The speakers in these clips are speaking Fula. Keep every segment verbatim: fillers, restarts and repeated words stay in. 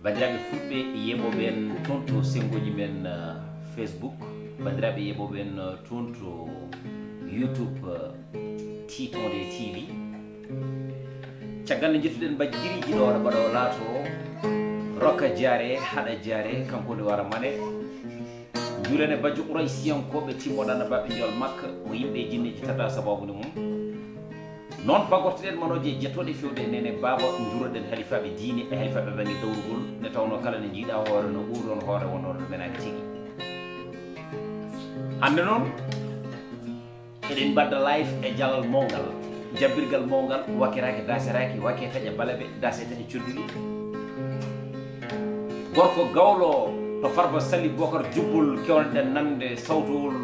Banndiraaɓe fulɓe yeeɓooɓe en toon to senngoji men, uh, Facebook, banndiraaɓe yeeɓooɓe en, uh, toon to YouTube, uh, Titonde T V. Caggal nde njettuɗen bajjo Giriiji ɗo ɗo mbaɗa o laato Rokka Jaare, Haɗa Jaare, kanko nde wara mane. Njuulene bajjo Quraysiyankooɓe timmoɗo Annabaaɓe Njool Makka, mo yimɓe e jinneeji tata sababu ni mum. Noon pagortoɗen manooji e jettooɗe fewde e nene baaba, njuuroɗen halifaaɓe diine e halifaaɓe bannge dawrugol, nde tawnoo kala nde njiiɗaa hoore no ɓuurɗon hoore wonnoo no menaani tigi. Hannde noon, eɗen mbaɗda live e jalal mawngal, jabbirgal mawngal, wakiraaki, daasiraaki, wake taƴa balabe, daase taƴa codduli. Gorko gawlo to Farba Sali Bokar Jubbol, kewnɗen nande sawtowol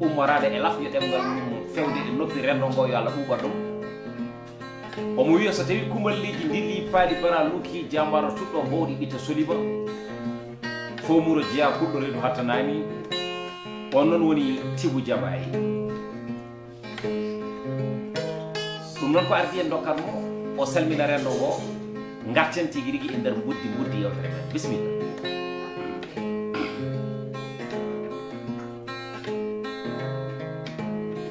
ummoraade e lafƴo ɗemngal mum fewde e noppi renndo ngo, yo Allah ɓuuɓan ɗum. Omo wiya so tawi kumalleeji ndilli paali bara lukki, jaambaaro tuɗɗo mbowɗi ɓitta soliba. Fowmuro jeyaa kulɗo reedu hattanaani. On noon woni Tibu Jabaay. Ɗum noon ko ardi en ndokkat mo, o salmina renndo ngo, ngarten tigi rigi e nder mbuddi mbuddi yewtere men. Bisimilla.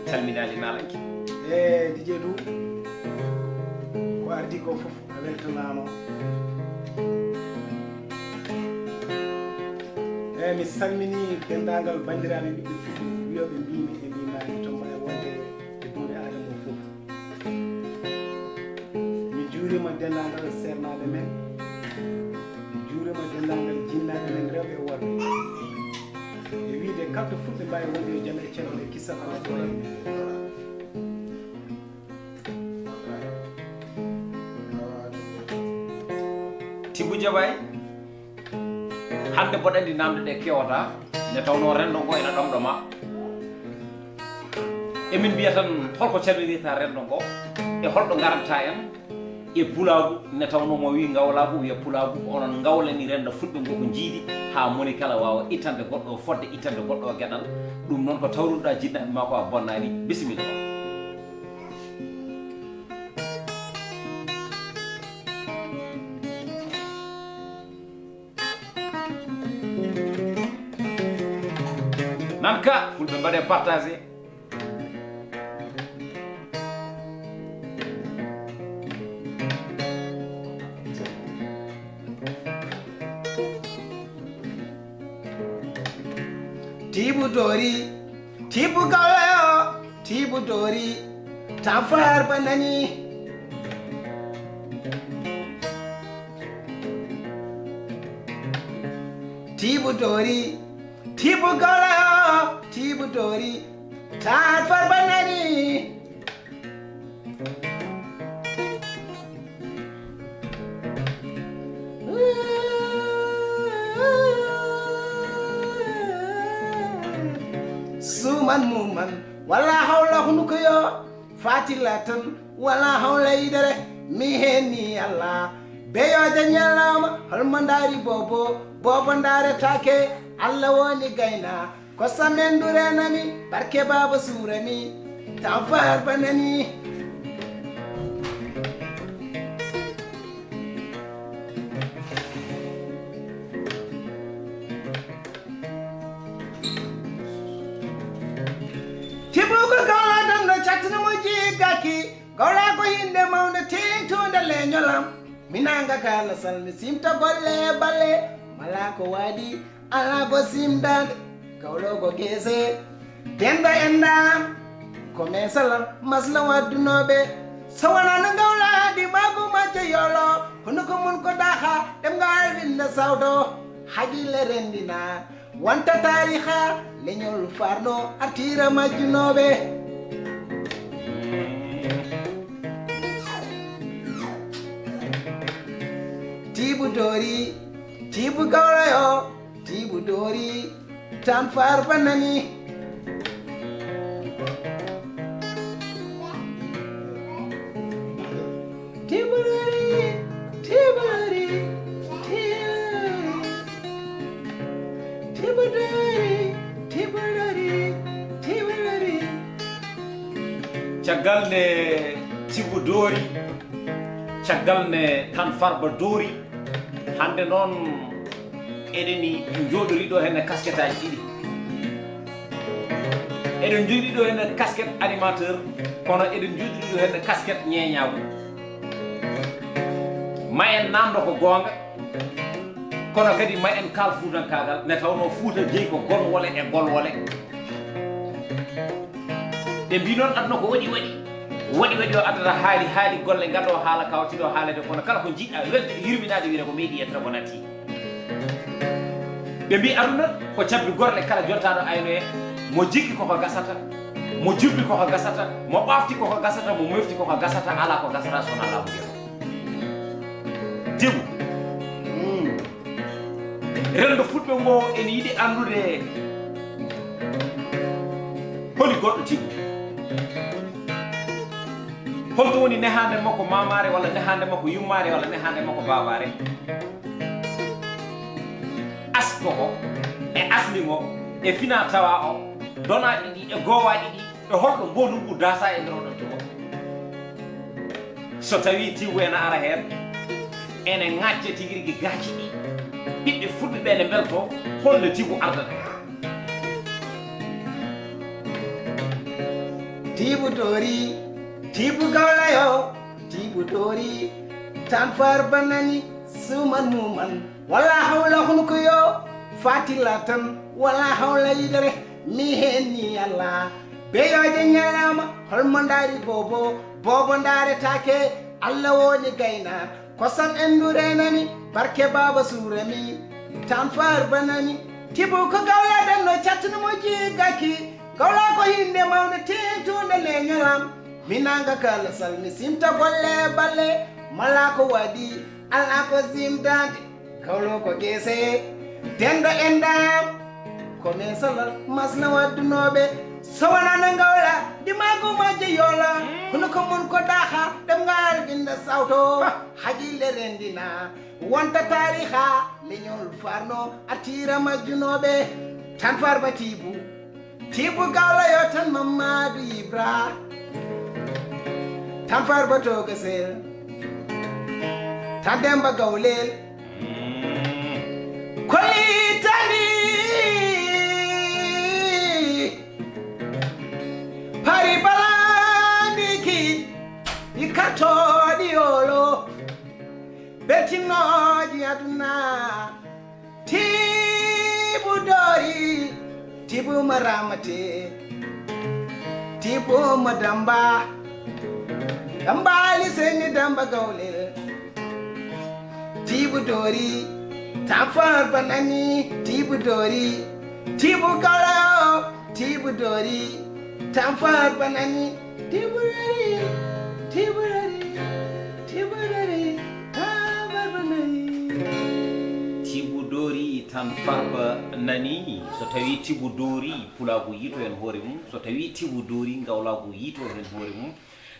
Calminaali naalanke. E D J Dou, ko ardi ko fof a weltanaama. E mi salmini denndaangal banndiraaɓe ɓiɓɓe fulɓe wiyooɓe mbimi e mbimaani to mbaɗa wonde e duunde Aadama o fof. Mi juurima denndaangal seernaaɓe men, mi juurima denndaangal jinnaaɓe men rewɓe e worɓe. E wiyde kala to fulɓe mbaawi wonde yo jam e ceerno e kisal Allah ɗo e men. Tibu Jabaay, hannde mboɗo anndi namde ɗe kewata, nde tawnoo renndo ngo ena ɗomɗoma. Emin mbiya tan, holko calminirta renndo ngo, e holɗo ngaranta en e pulaagu, nde tawnoo mo wii ngawlaagu, wiya pulaagu, ko onon ngawlani renndo fulɓe ngo ko jiidi, haa moni kala waawa ittande goɗɗo, fodde ittande goɗɗo geɗal. Ɗum noon ko tawruɗaa jinnaaɓe maa ko a bonnaani. Bisimilla. Nan ka, fulɓe mbaɗe partagé. Tibu Dori, Tibu Gawlo, Tibu Dori, Tanfar Banani. Tibu Dori, Tibu Gawlo, Tibu Dori, Tanfar Banani. Suman muman, wala hawla hunuko yo, fatila tan, wala hawla idare, mi heni Allah. Beyoje ñalawma, holmo ndaari bobo, bobo ndaaretake, Allah woni gayna. Ko samendu renami, barke baaba suurami, Tanfar Banani. Tibu ko gawla dan no chatna mo jigaki, gawla ko hinde mawnde tintunde leñolam. Minanga kala salmi simta golle balle, mala ko wadi, ala ko simdade, gawlo ko gese. Denda enda, ko men sala, masla waddunooɓe. So wonaa no ngawla di magu majje yolo, hono ko mun ko daha, dem ngal winda sawdo, hagi le rendina, wanta tariha, leñol farno, artira majjunooɓe. Tibu Dori, Tibu Gawlo yo, Tibu Dori, Tanfar Banani. Tibu Dori, Tibu Dori, Tibu Dori, Tibu Dori, Tibu Dori, Tibu Dori. Caggal nde Tibu Dori, caggal nde Tanfarba Dori, Hannde noon eɗen njooɗori ɗo heen e kasketeaaji ɗiɗi. Eɗen njooɗori ɗo heen e kasket animateur, kono eɗen njooɗori ɗo heen e kasket ñeeñaagu. Ma en naamndo ko goonga, kono kadi ma en kaal fuutankaagal, nde tawnoo Fuuta jeyi ko gonwole e golwole. Ɓe mbii noon aduna ko waɗi waɗi. Waɗi waɗi o addata haali, haali golle, ngadoo haala ka wattiɗo haalede, kono kala ko njiɗɗaa welde e yurminaade wiyata ko meeɗi yetta ko natti. Ɓe mbii aduna ko cabbi gorle, kala jottaaɗo aynoye, mo jikki koko gasata, mo jubbi koko gasata, mo ɓaafti koko gasata, mo mofti koko gasata, alaa ko gasata so wonaa laamu ngeɗo. Tibu. Renndo fulɓe ngo ene yiɗi anndude holi goɗɗo Tibu. Holto woni nehaande makko maamaare walla nehaande makko yummaare walla nehaande makko baabaare? Asko o e asli ngo e fina tawa o, donaaɗi ɗi e goowaaɗi ɗi, e holɗo mbootu ngu daasaa e nder oɗon cuɓo? So tawii Tibu ena ara heen, ene ŋaacca tigi rigi gaaci ɗi, ɓiɓɓe fulɓe ɓe ne mbeltoo, holno Tibu ardata? Tibu doori, Tibu gawlayo, Tibu doori, tan far banani, suman muman, wala hawla hunko yo, fatila tan, wala hawla yidere, mi hen ni Allah. Beyoje ñalama, holmo ndaari bobo, bobo ndaaretake, Allah woni gayna, kosam en ndurenani, barke baba surami, tan far banani, Tibu ko gawla danno cattano mo jigaki, gawla ko hinde mawde tintunde leñolam, minanga kala salmi simta golle balle, mala ko waɗi, ala ko simdade, gawlo ko gese, dendo endam, ko men salal masla waddunooɓe, so wonano ngawla, dimaagu majje yola, kono ko mon ko daha, ɗemngal binda sawto, haqile rendina, wonta taariha, leñol farno, attira majjunooɓe, tan farba Tibu, Tibu gawla yo tan Mamadou Ibra, tan farba togasel, tan Demba Gawlel, Kolitani, pari balandi ki, i kartoɗi olo, beltinooji aduna, Tibu doori, Tibu ma ramate, Tibu ma damba, damba ali seni damba gawle, Tibu doori, tan far banani, Tibu doori, Tibu gawla, Tibu doori, tan far banani, Tibu doori, Tibu doori, Tibu doori, tan far banani. Tibu doori tan farba nani. So tawi Tibu doori, pulaagu yiito heen hoore mum. So tawi Tibu doori, ngawlaagu yiito heen hoore mum.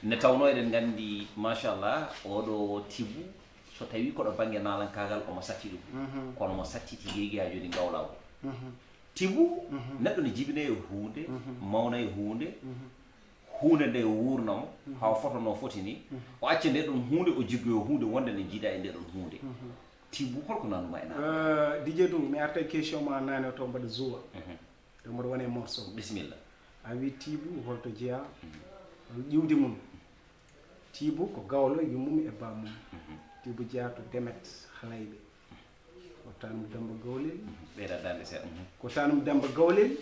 Nde tawnoo eɗen nganndi, machallah, oɗo Tibu, so tawi koɗo bannge naalankaagal omo satti ɗum. Kono mo satti tigi rigi haa jooni ngawlaagu. Tibu, neɗɗo ne jibina e huunde, mawna e huunde, huunde nde wuurna mo, haa foto no foti ni, o acca nde ɗon huunde, o jiggoyo huunde wonde ne jiida e nde ɗon huunde. Tibu, holko nanuma e nana? Eh, Didier Doum, mi arta e question ma nane o to mbaɗa zuwa. To mbaɗa wona e morceau. Bisimilla. A wi Tibu, holto jeya? Hol ƴiwdi mum? Tibu ko gawlo yummum e bamum. Tibu jeya to Demet Halayɓe. Ko tanum Damba Gawlel. Ɓeyda dande seeɗa. Ko tanum Damba Gawlel.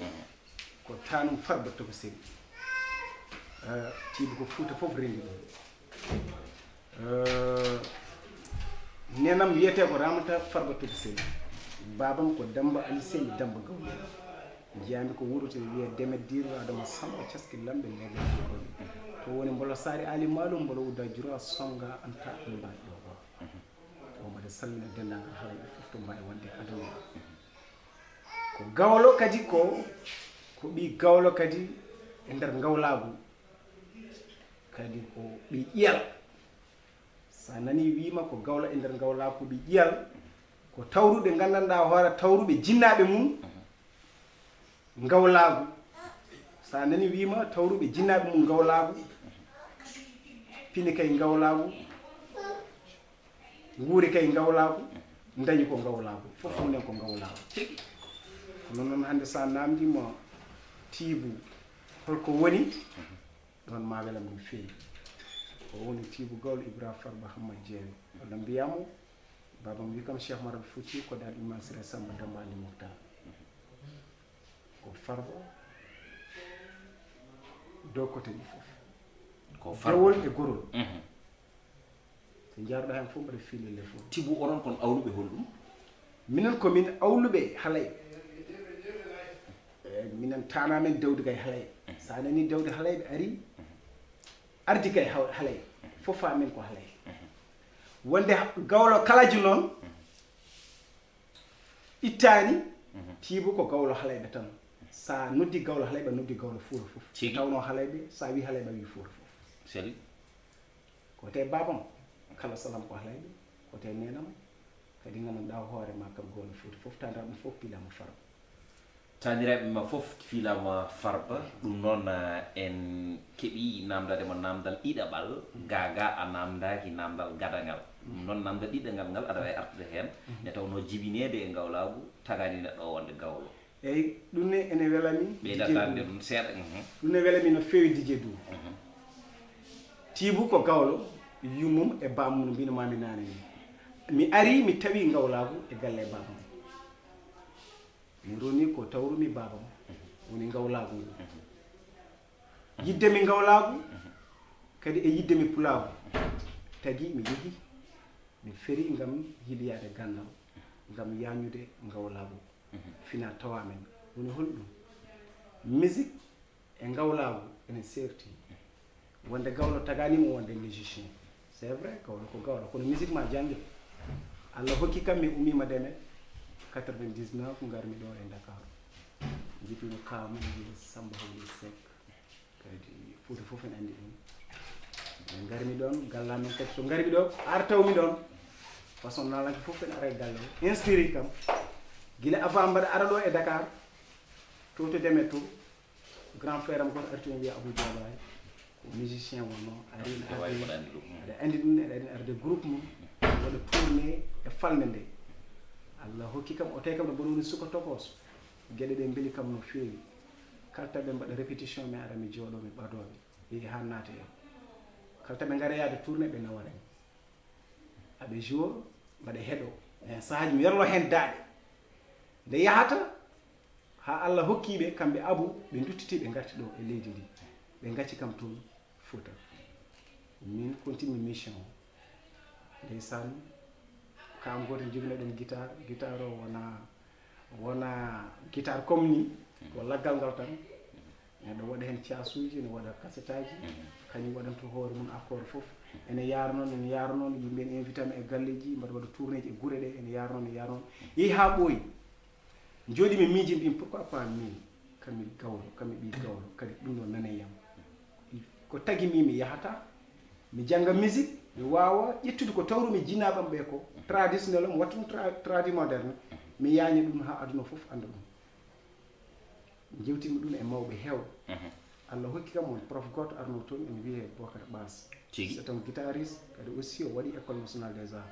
Ko tanum Farba Tokosel. Eh, Tibu ko Fuuta fof rendi ɗum. Eh, nenam wiyete ko Ramata Farba Tokosel. Babam ko Damba Ali Sel Damba Gawlel. Jeyami ko wuro to wiye Demet Diro Adama Samba Caski Lamɓe Legal Diro. To woni Mbolo Sari Ali Malum Mbolo Uda Jura Songa Anta Mbaɗɗo. O mbaɗa salmina denndaangal Halayɓe fof to mbaawi wonde e aduna o. Ko gawlo kadi ko, ko ɓii gawlo kadi e nder ngawlaagu. Kadi ko ɓii ƴiyal. So a nanii wiima ko gawlo e nder ngawlaagu, ko ɓii ƴiyal, ko tawruɓe nganndanɗaa hoore tawruɓe jinnaaɓe mum, ngawlaagu. So a nanii wiima tawruɓe jinnaaɓe mum ngawlaagu, pini kay ngawlaagu, nguuri kay ngawlaagu, Dañi ko ngawlaagu, fof mum en ko ngawlaagu. Tigi. Kono noon hannde so a naamndiima Tiibu holko woni, ɗoon ma welam no feewi. O woni Tiibu Gawlo Ibra Farba Hamma Jeewe. Walla mbiyaa mo, baaba am wi kam Cheikh Marabi Fouti ko dal Imam Sira Samba Damba Ali Moukhtar. Ko Farba, dow côté ɗi fof. Ko Farba. Dewol e gorol. Mhm. So njaarɗaa heen fof mbaɗa fiilel e fof. Tiibu onon kon awluɓe holɗum? Minen ko min awluɓe halayɓe. Eh, minen taanaa men dewde kay halayɓe. So a nanii dewde halayɓe arii, ardi kay haw-, halayɓe. Fof amen ko halayɓe. Wonde ha-, gawlo kalajo noon, ittaani, Tiibu ko gawlo halayɓe tan. So a noddi gawlo halayɓe, a noddi gawlo Fuuta fof. Tigi. Tawnoo halayɓe, so a wii halayɓe, a wii Fuuta fof. Seli. Ko te baabam, kala salam ko halayɓe, ko te neenam, kadi nganndanɗaa hoore ma kam gawlo Fuuta fof, taaniraaɓe fof piilaama Farba. Taaniraaɓe ma fof fiilaama Farba, ɗum noon, eh, en keɓii naamndaade mo naamndal ɗiɗaɓal, gaa gaa a naamndaaki naamndal gadaŋal. Ɗum noon naamndal ɗiɗaŋal ngal aɗa waawi artude heen, nde tawnoo jibineede e ngawlaagu tagaani neɗɗo o wonde gawlo. Eey, ɗum ne ene wela min, ɓeyda Didier darnde Doum. Ɗum seeɗa, mhm. Ɗum ne wela min no feewi, Didier Doum. Mhm. Tiibu ko gawlo, yummum e bammum no mbino mami naane ni. Mi arii, mi tawi ngawlaagu e galle bammum. Mi roni ko tawrumi baabam, woni ngawlaagu ngu. Yidde mi ngawlaagu, kadi e yidde mi pulaagu, tagi mi yehi, mi feri ngam yiliyaade ganndal, ngam yaañude ngawlaagu. Fina tawa men, woni holɗum? Musique e ngawlaagu ene seerti. Wonde gawlo tagaani mo wonde musicien. C'est vrai, gawlo ko gawlo, kono musique ma jannge. Allah hokki kam mi ummiima Deme quatre-vingt-dix-neuf, ngarmi ɗo e Dakar. Jippino kaamu, Samba Hawli Seck. Kadi Fuuta fof ene anndi ɗum. Min ngarmi ɗoon, galla men kadi so ngarmi ɗo, ar tawmi ɗoon. Façon nalanke fof ene ara e galle o. Inspiré kam. Gila avant mbaɗa ara ɗo e Dakar, to to Deme to, grand frère am goto arti on wiya Abou Diabaye. Ko musicien wonno, ari ene Abou Diabaye arde, mbaɗa anndi ɗum. Aɗa anndi ɗum, aɗa anndi arde groupe mum, waɗa tourné e falnde nde. Allah hokki kam, o tawi kam no bono woni suka tokos. Geɗe ɗe mbeli kam no feewi. Kala tawi ɓe mbaɗa répétition, mi ara mi jooɗo, mi ɓadoo ɓe. Yehi haa naati en. Kala tawi ɓe ngara yaade tourné, ɓe nawa en. Aɓe jouo, mbaɗa heɗo. Heen sahaaji mi werlo heen daaɗe. Nde yahata, haa Allah hokki ɓe, kamɓe Abu, ɓe nduttiti, ɓe ngarti ɗo e leydi ndi. Ɓe ngacci kam toon Fuuta. Min continue mission o. Ndeysaan, kam gooto jogino ɗum guitare. Guitare o wona, wona guitare comme ni, ko laggal ngal tan. Neɗɗo waɗa heen caasuuji, ne waɗa kasetaaji, kañum waɗanto hoore mum accord fof. Ene yaara noon, ene yaara noon, yimɓe ene invita mi e galleeji, mbaɗa waɗa tournéeji e gure ɗe, ene yaara noon, ene yaara noon. Yehi haa ɓooyi. Jooɗi mi miiji mbimi, pourquoi pas min, kami gawlo, kami ɓii gawlo, kadi ɗum ɗo nane yam. Ko tagi mi, mi yahata, mi jannga musique, mi waawa ƴettude ko tawrumi jinaaɓe am ɓe ko, traditionnel o, mi watta ɗum tra-, tradi moderne, mi yaaña ɗum haa aduna fof annda ɗum. Jewtimi ɗum e mawɓe heewɓe. Mhm. Allah hokki kam won prof gooto arno toon ene wiyee Bocar Bass. Tigi. C'est un guitariste, kadi aussi o waɗi École Nationale des Arts.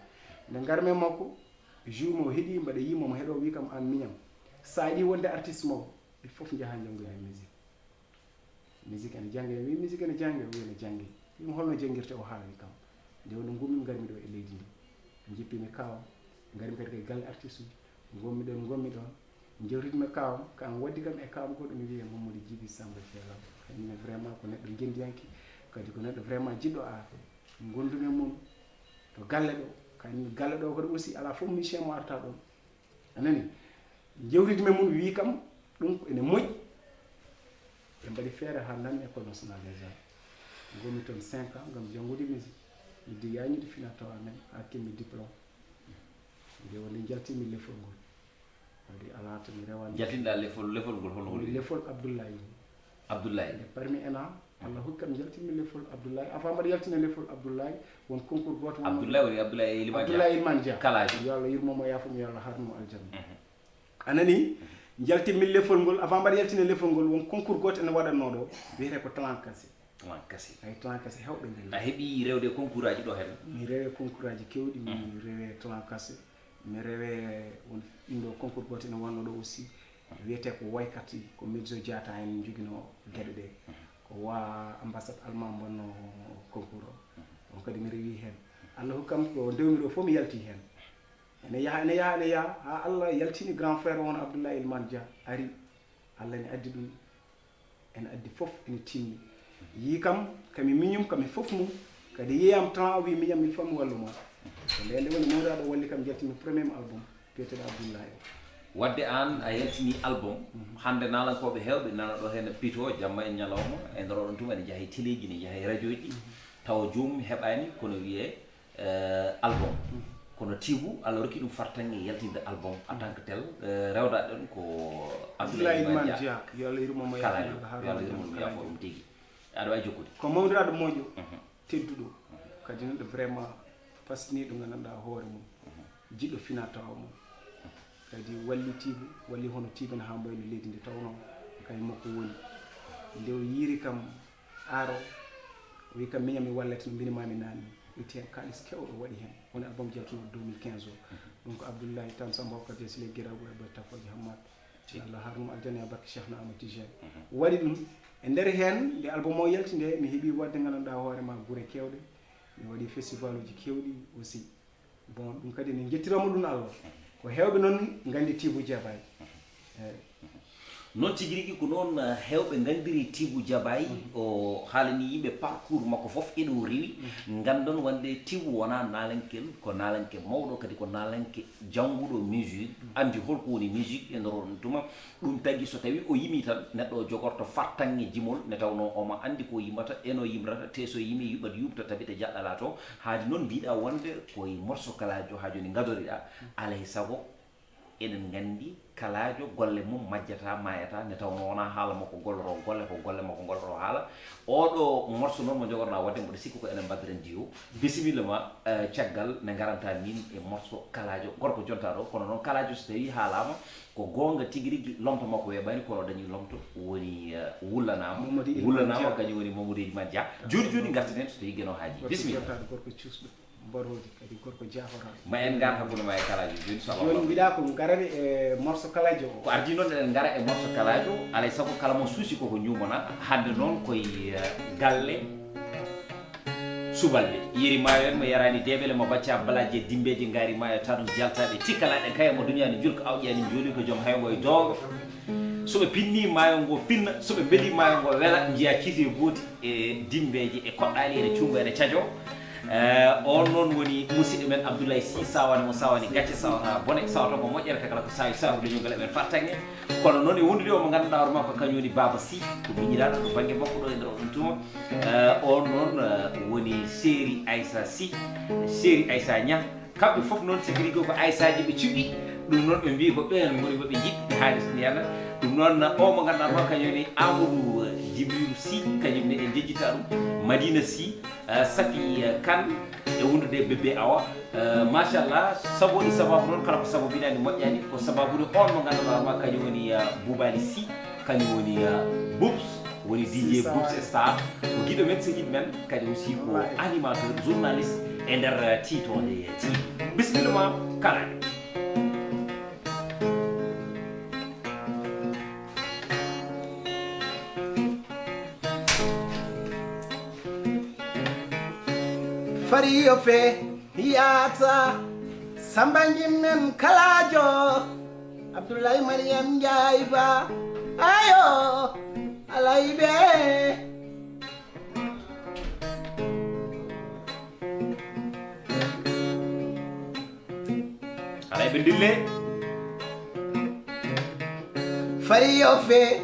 Nde ngarmi e makko, jour mo heɗi mbaɗa yimo mo heɗo wi kam an miñam. Sa yiɗi wonde artiste mawɗo, il faut njaha njanngoya musique. Musique ene jannge, mi musique ene jannge, o wi ene jannge. Wimo holno janngirte, o haali kam. Nde woni ngummi ngarmi ɗo e leydi ndi. Jippimi kaaw, ngarmi kadi koye galle artiste uji. Ngonmi ɗon, ngonmi ɗon. Jewtitmi e kaawam, kaam waddi kam e kaawam goɗɗo, mi wiye Mamadou Djiby Samba Ceerno. Kañum ne vraiment ko neɗɗo ngendiyanke, kadi ko neɗɗo vraiment jiɗɗo aar. Ngondumi e mum to galle ɗo, kañum galle ɗo kadi aussi alaa fof musicien mo arta ɗon. A nani? Jewtitmi e mum, wi kam ɗum ene moƴƴi. Ɓe mbaɗi feere haa nanmi École Nationale des Arts. Ngonmi toon cinq ans ngam janngude musique. Mi di yaañude fina tawa amen haa keɓmi diplôme. Nde woni njaltimi lefol ngol. Kadi alaa to mi rewaani. Njaltinɗaa lefol, lefol ngol hono woni? Lefol Abdoulaye. Abdoulaye. Nde parmi ena, Allah hokki kam njaltinmi lefol Abdoulaye. Avant mbaɗa yaltina lefol Abdoulaye, won concours gooto won. Abdoulaye woni Abdoulaye Elimane Dia. Abdoulaye Elimane Dia. Kalaaji. Yo Allah yurmo mo, yaafo mo, yo Allah haarnu mo aljanna. Mhm. A nani? Njaltinmi lefol ngol, avant mbaɗa yaltina lefol ngol, won concours gooto ene waɗatnoo ɗo, wiyetee ko Talent Cassé. Talent Cassé. Ay, Talent Cassé, heewɓe nganndi. A heɓi rewde e concours aji ɗo heen? Mi rewe concours aji keewɗi, mi rewe Talent Cassé. Mi rewe on ɗum ɗo concours goto ene wonno ɗo aussi. Wiyete ko waykat ko Medzo Diatta en joginoo geɗe ɗe. Ko wa ambassade allemand mbonno concours o. Ɗum kadi mi rewi heen. Allah hokkam ko ndewmi ɗo fof mi yalti heen. Ene yaha, ene yaha, ene yaha, haa Allah yaltini grand frère o won Abdoulaye Elimane Dia ari. Allah ne addi ɗum, ene addi fof, ene timmi. Yii kam, kami miñum, kami fof mum. Kadi yiyam temps o wi miñam, il faut mi wallu ma. Ko nde nde woni mawɗo aɗo walli kam, jaltimi premier album, biyeteeɗo Abdoulaye o. Wadde aan a yaltini album, hannde naalankooɓe heewɓe nana ɗo heen pito, jamma e ñalawma, e nder oɗon tuma ene njaha e teleeji, ne njaha e rajooji, tawa joomum heɓaani, kono wiyee, eh, album. Kono Tiibu, Allah rokki ɗum fartaŋŋe yaltinde album en tant que tel. Eh, rewdaɗen ko Abdoulaye Elimane Dia, yo Allah yurmo mo, Kalajo, yo Allah yurmo ɗum, yaafo ɗum tigi. Aɗa waawi jokkude. Ko mawniraaɗo moƴƴo, tedduɗo, kadi neɗɗo vraiment pasiniiɗo, nganndanɗaa hoore mum, jiɗɗo finaa tawa mum. Kadi walli Tiibu, walli hono Tiibu ne haa mbayno leydi nde tawnoo kay makko woni. Nde o yiiri kam, Aaro, o wi kam miñam mi wallete no mbinimami naane. Itti heen kaalis keewɗo waɗi heen. Woni album jaltunooɗo deux mille quinze o. Ɗum ko Abdoulaye Tall, Samba Boubacar Dia, Siley Guiraw, Boy Boy Tappooje Hammat. Yo Allah haarnum aljanna e barke Cheikhna Amadou Tidiane. Waɗi ɗum. E nder heen, nde album o yalti nde, mi heɓi waɗde, nganndanɗaa hoore ma, gure keewɗe. Mi waɗi festivaluji keewɗi aussi. Bon, ɗum kadi ne njettirama ɗum Allah. Ko heewɓe noon nganndi Tiibu Jabaay. Eeyi. Noon tigi rigi ko noon, eh, heewɓe nganndiri Tiibu Jabaay. O haalani yimɓe parcours makko fof e ɗo o rewi. Nganndon wonde Tiibu wonaa naalankel, ko naalanke mawɗo, kadi ko naalanke jannguɗo musique, anndi holko woni musique e nder on tuma. Ɗum tagi so tawi o yimi tan, neɗɗo o jogorto fartaŋŋe jimol, nde tawnoo omo anndi ko yimata, e no yimrata, te so yimi yuɓat yuɓta, tabita jaɗɗala to. Haadi noon mbiɗa wonde ko e morso Kalajo haa jooni ngadoriɗaa. Alay sago, eɗen nganndi Kalajo golle mum majjata, maayata, nde tawnoo wonaa haala makko golloroo golle, ko golle makko golloroo haala. Oɗo morso noon mo jogorɗaa waɗde, mboɗo sikki ko enen mbadderen diwo. Bisimilla ma, eh, caggal nde ngarantaa min e morso Kalajo, gorko jontaa ɗo, kono noon Kalajo so tawii haalaama, ko goonga tigi rigi, lomto makko weeɓaani, kono o dañii lomto, woni, eh, wullanaama. Mamadou Elimane Wullanaama, Dia. Kañum woni Mamadou Elimane Dia. Jooni jooni ngarten heen so tawii Geno haaji. Gorko Bisimilla. Jontaa ɗo, gorko cuusɗo, mbarooji, kadi gorko jaaforaa. Ma en ngar hakkunde ma e Kalajo jooni, so Allah Jooni walli. Mbiɗa ko ngarani e morso Kalajo o. Ko ardii noon eɗen ngara e morso Kalajo, alay sago kala mo suusi koko ñuumana. Hannde noon koye, eh, galle Subalɓe. Yeri maayo en mo yaraani deeɓele, mo bacca balaaji e dimbeeji ngaari maayo taɗum jaltaaɓe tikkalaɗe kaya mo duñaani julko awƴaani njooli ko joom hayngo e doogo. So ɓe pinni maayo ngo finna, so ɓe mbeli maayo ngo wela, njiya kite booti e dimbeeji e koɗɗaali ene cuungo ene cajo. Eh, on noon woni musidɗo men Abdoulaye Sy Sawane mo Sawane gacce sawata bone, sawata ko moƴƴere, kakala ko sawi saru leñol ngal eɓen fartange. Kono noon e wondude o mo ngannduɗaa hoore makko kañum woni Baba Sy, ko miñiraaɗo to bannge makko ɗo e nder oɗon tuma. Eh, on noon, eh, woni Seri Aissa Sy, Seri Aissa Niang. Kamɓe fof noon tigi rigi ko Aissaaji ɓe cuɓi. Ɗum noon ɓe mbii ko ɓeen ngoni ɓe njiɗi, ɓe haali so ndiyana. Ɗum noon o mo ngannduɗaa hoore makko kañum woni Amadou, eh, Djibril Sy, kañum ne en njejjita ɗum. Madina Sy, eh, Safi, eh, Kane, e wondude e bébé Awa. Eh, machallah, sabu waɗi sababu noon, kala ko sababu binaani moƴƴaani, ko sababu de on mo ngannduɗaa hoore makko kañum woni, eh, Boubali Sy, kañum woni, eh, Boubs, woni D J Boubs Star, ko giɗo men, sikiɗ men, kadi aussi ko animateur, journaliste e nder, eh, tiitoonde T V. Bisimilla ma, Kalajo. Fari yo fe yaata, Samba Jimmen Kalajo, Abdoulaye Mariam Ndiaye Ba, ayo, alay be. Haɗa eɓe ndille. Fari yo fe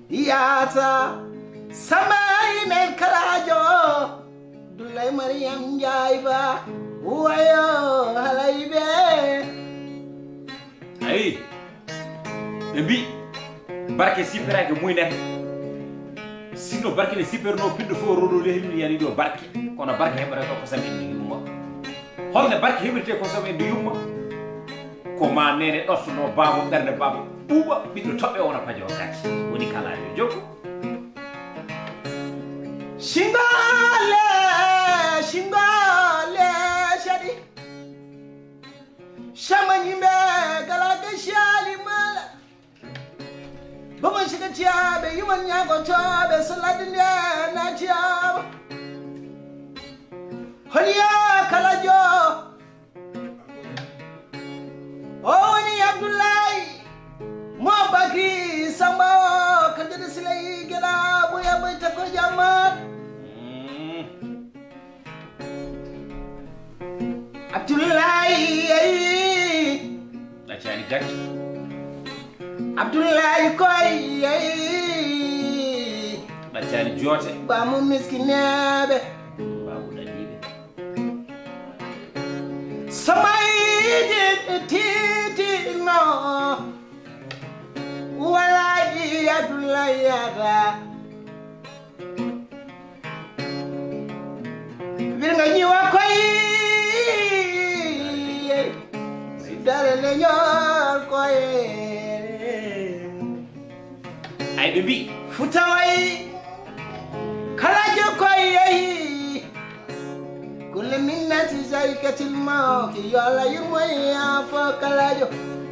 yaata, Samba Jimmen Kalajo, Abdoulaye Mariam Ndiaye Ba, wayo halay be. Ayi. Ɓe mbi, barke sippiraaki muynata. Sinno barke ne sippiranoo, pinɗo fof roɗo lehdi mum yani ɗo barke. Kono barke heɓata ko kosam en ndu yumma. Holno barke heɓirte kosam en ndu yumma? Ko ma nene ɗoftono baaba, ɓernde baaba ɓuuɓa, ɓiɗɗo toɓɓe wona pajo gacce. Woni Kalajo jokku. Singole, singole, sadi. Samba ñimɓe gala ka siyali mala. Bama siga tiyaɓe yuman ñago toɓe salade nde na tiyaba. Holiya kala jo. O woni Abdullahi mo Bakri Samba o ka jede silay gela boya boy tako jamat. Abdullahi yeyi. Ɗaccani gacce. Abdullahi koy yeyi. Ɗaccani joote. Bamu miskineɓe. Bamu ɗaɗiɓe. Somayde titino. Walayi Abdullahi yada. Wirga ñiwa koy. Dara leñol koy. Ay ɓe mbi futaway. Kala je koy yeyi. Kulle minnati zaykatil mawti yo Allah yurmoy afo kalajo.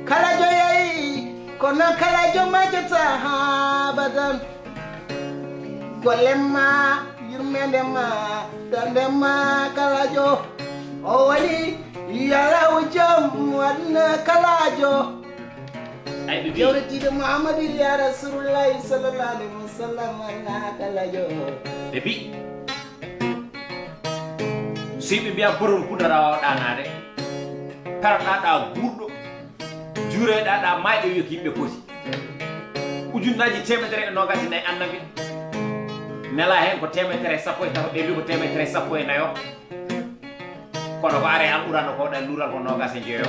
Kalajo yeyi. Kono kalajo majata ha abadan. Golle ma, yurmende ma, darnde ma kalajo. O woni yalawu jom wadna kalajo. Ay ɓe mbi jewretiɗo Muhammadu ya Rasulullahi sallallahu alaihi wasallam na kalajo. Ɓe mbi so yimɓe mbiya borom kudara wawa ɗanade. Kala ɗaɗa guurɗo. Juureɗa ɗa mayɗo wiya ko yimɓe kosi. Ujunnaaji teemedere e noogaas e nayi annabi. Nela heen ko teemedere e sappo e tato, ɓe mbi ko teemedere e sappo e nayo. Kono ko are alquraan ko ɗa luural ko noogaas e njeeyo.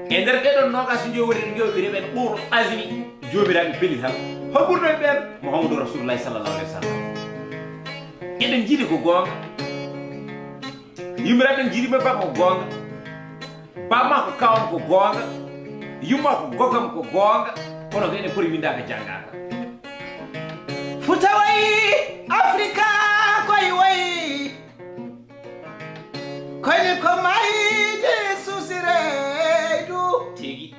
E nder ɗeɗon noogaas e njeeyo woni ɗo ɓe reɓen ɗuur azmi joomiraaɓe peli tan. Hoɓurɗo e ɓeen Muhammadu Rasulullahi sallallahu alaihi wasallam. Eɗen njiɗi ko goonga. Yumiraɓe njiɗi ɓe ba ko goonga. Bamma ko kawam ko goonga, yumma ko gogam ko goonga, kono ko ene poti windaaka janngaaka. Futa wayi Afrika koye wayi. Koyne ko mayde susireydu. Tigi.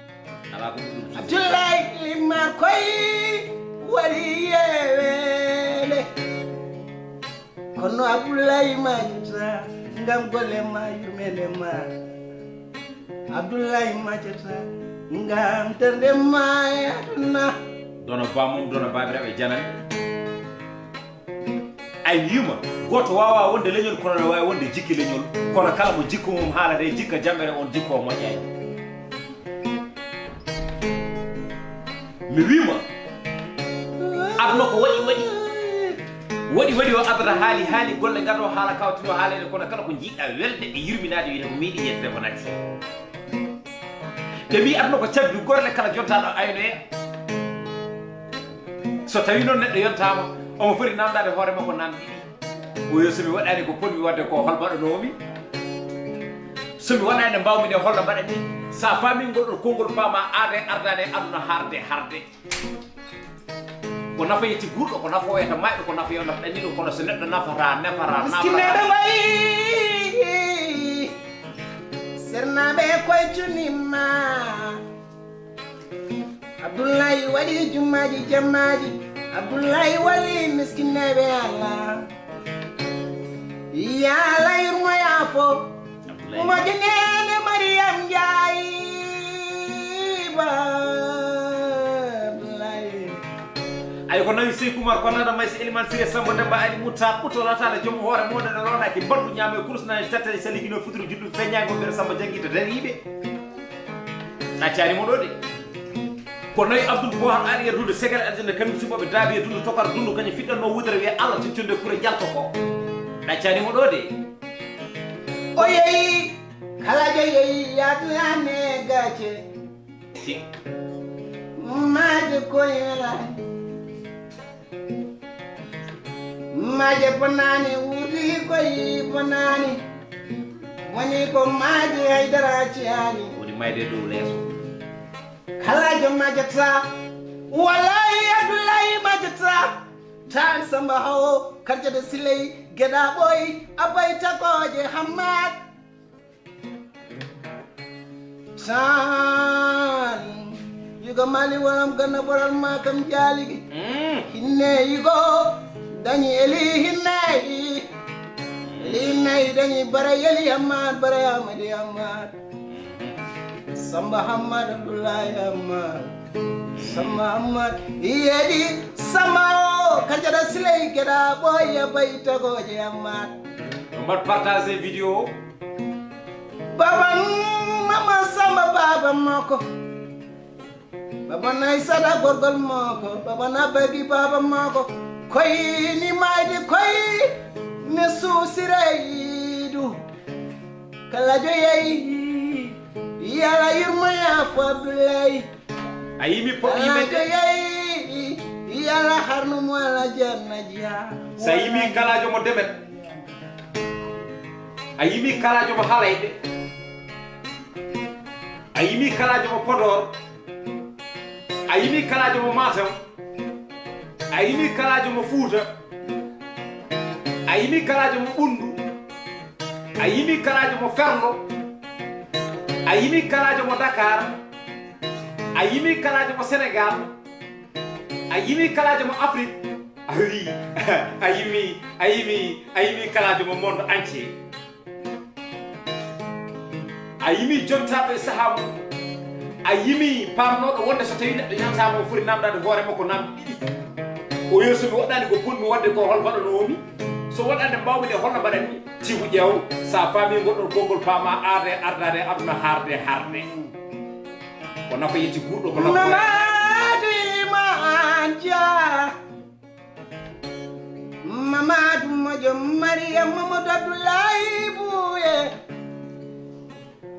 Ala ko ɗum susi. Abdullahi Limma koye wari yeweende. Kono Abdullahi majata ngam golle ma yurmende ma. Abdullahi majata ngam darnde ma e aduna. Dono bamum dono babiraɓe janani. Ay yuma goto wawa wonde leñol kono ne wawi wonde jikki leñol. Kono kala mo jikku mum haalata e jikka jambere on jikko o moƴƴani. Mi wima aduna ko waɗi waɗi. Waɗi waɗi o adata haali haali golle gado haala kawtino haalede kono kala ko jiɗɗa welde e yurminade wiyata ko miɗi yettude ko natti. Ɓe mbi aduna ko cabbi gorle kala jontaɗo aynoya. So tawi noon neɗɗo yontama omo foti namdade hoore makko namdi ɗi. Oyo somi waɗani ko ponmi wadde ko hol mbaɗanomi. Somi waɗani mbawmi nde holno mbaɗani. Sa fami ngol ɗon konngol pama aade ardade aduna harde harde. Ko nafa yetti guurɗo ko nafa wayata mayɗo ko nafa yo nafa ɗanniɗo kono so neɗɗo nafata nefata. Miskineɓe wayi sernaɓe koye cunimma. Abdullahi waɗi jummaaji jammaaji. Abdullahi walli miskineɓe Allah. Yaala yurmoya fo. Moƴƴo nene Mariyam Njaay. Ba Abdullahi. Ay ko nawi Seyku Umar ko nana maysa Eliman Sire Samba Demba Ali Mutta ɓutto latala joom hoore mawɗo no ronaki mbalɗu ñaamo e kurus nani tattali saligino futuro juɗɗum feññago ɓeɗo Samba janngi to dariɓe. Ɗaccani mo ɗo de. Ko nayi Abdul Bohar ari e dunde segal aljanna kañum suɓoɓe daabi e dunde tokar dundu kañum fiɗɗanno wudere wiya Allah tittunde kure jalto ko. Ɗaccani mo ɗo de. O yeyi kala je yeyi yaatuyane gacce. Ti. Maje koyelani. Maaje bonani wurdi koyi bonani. Woni ko maaje haydara ciyani. Woni mayde dow leeso. Kala jom majata. Wallahi Abdullahi majata. Tan Samba Hawo karjade siley geɗa ɓoy abay takoje Hammad. Tan yugo mali walam ganna boral ma kam jaligi. Hinne yugo dani eli hinne. Eli hinne dani bara yeli ammar bara yamadi ammar. Samba Hamad Abdullahi Ammar. Samba Hamad yedi sama o kajada silay geda boya bay tagoje ammar. Mbaɗ partager vidéo. Baba mama samba baba mako. Baba nay sada gorgol mako baba na bagi baba mako. Koy ni maydi koy ne susiraydu. Kala joyay yala yurmo ya fo Abdullahi. A yimi poɗɗi men de. Yala harnu mo ala janna jiya. Sa yimi kalajo mo demet. A yimi kalajo mo halayɓe. A yimi kalajo mo Podor. A yimi kalajo mo Matam. A yimi kalajo mo Fuuta. A yimi kalajo mo Ɓundu. A yimi kalajo mo Ferlo. A yimi kalajo mo Dakar. A yimi kalajo mo Senegal. A yimi kalajo mo Afrique. A wi a yimi a yimi a yimi kalajo mo monde entier. A yimi jontaɓe e sahaa mum. A yimi pamnoɗo wonde so tawi neɗɗo ñantama o foti namdade hoore makko namde ɗiɗi. O yeeso mi waɗani ko ponmi wadde ko hol mbaɗanomi so waɗande mbawmi de holno mbaɗanmi. Tigu ƴeew sa faami goɗɗon konngol paama arde ardade aduna harde harde. Ko nafa yetti guurɗo ko nafa. Mamadou Iman Dia. Mamadou Mojo Mariam Mamadou Abdoulaye Bouye.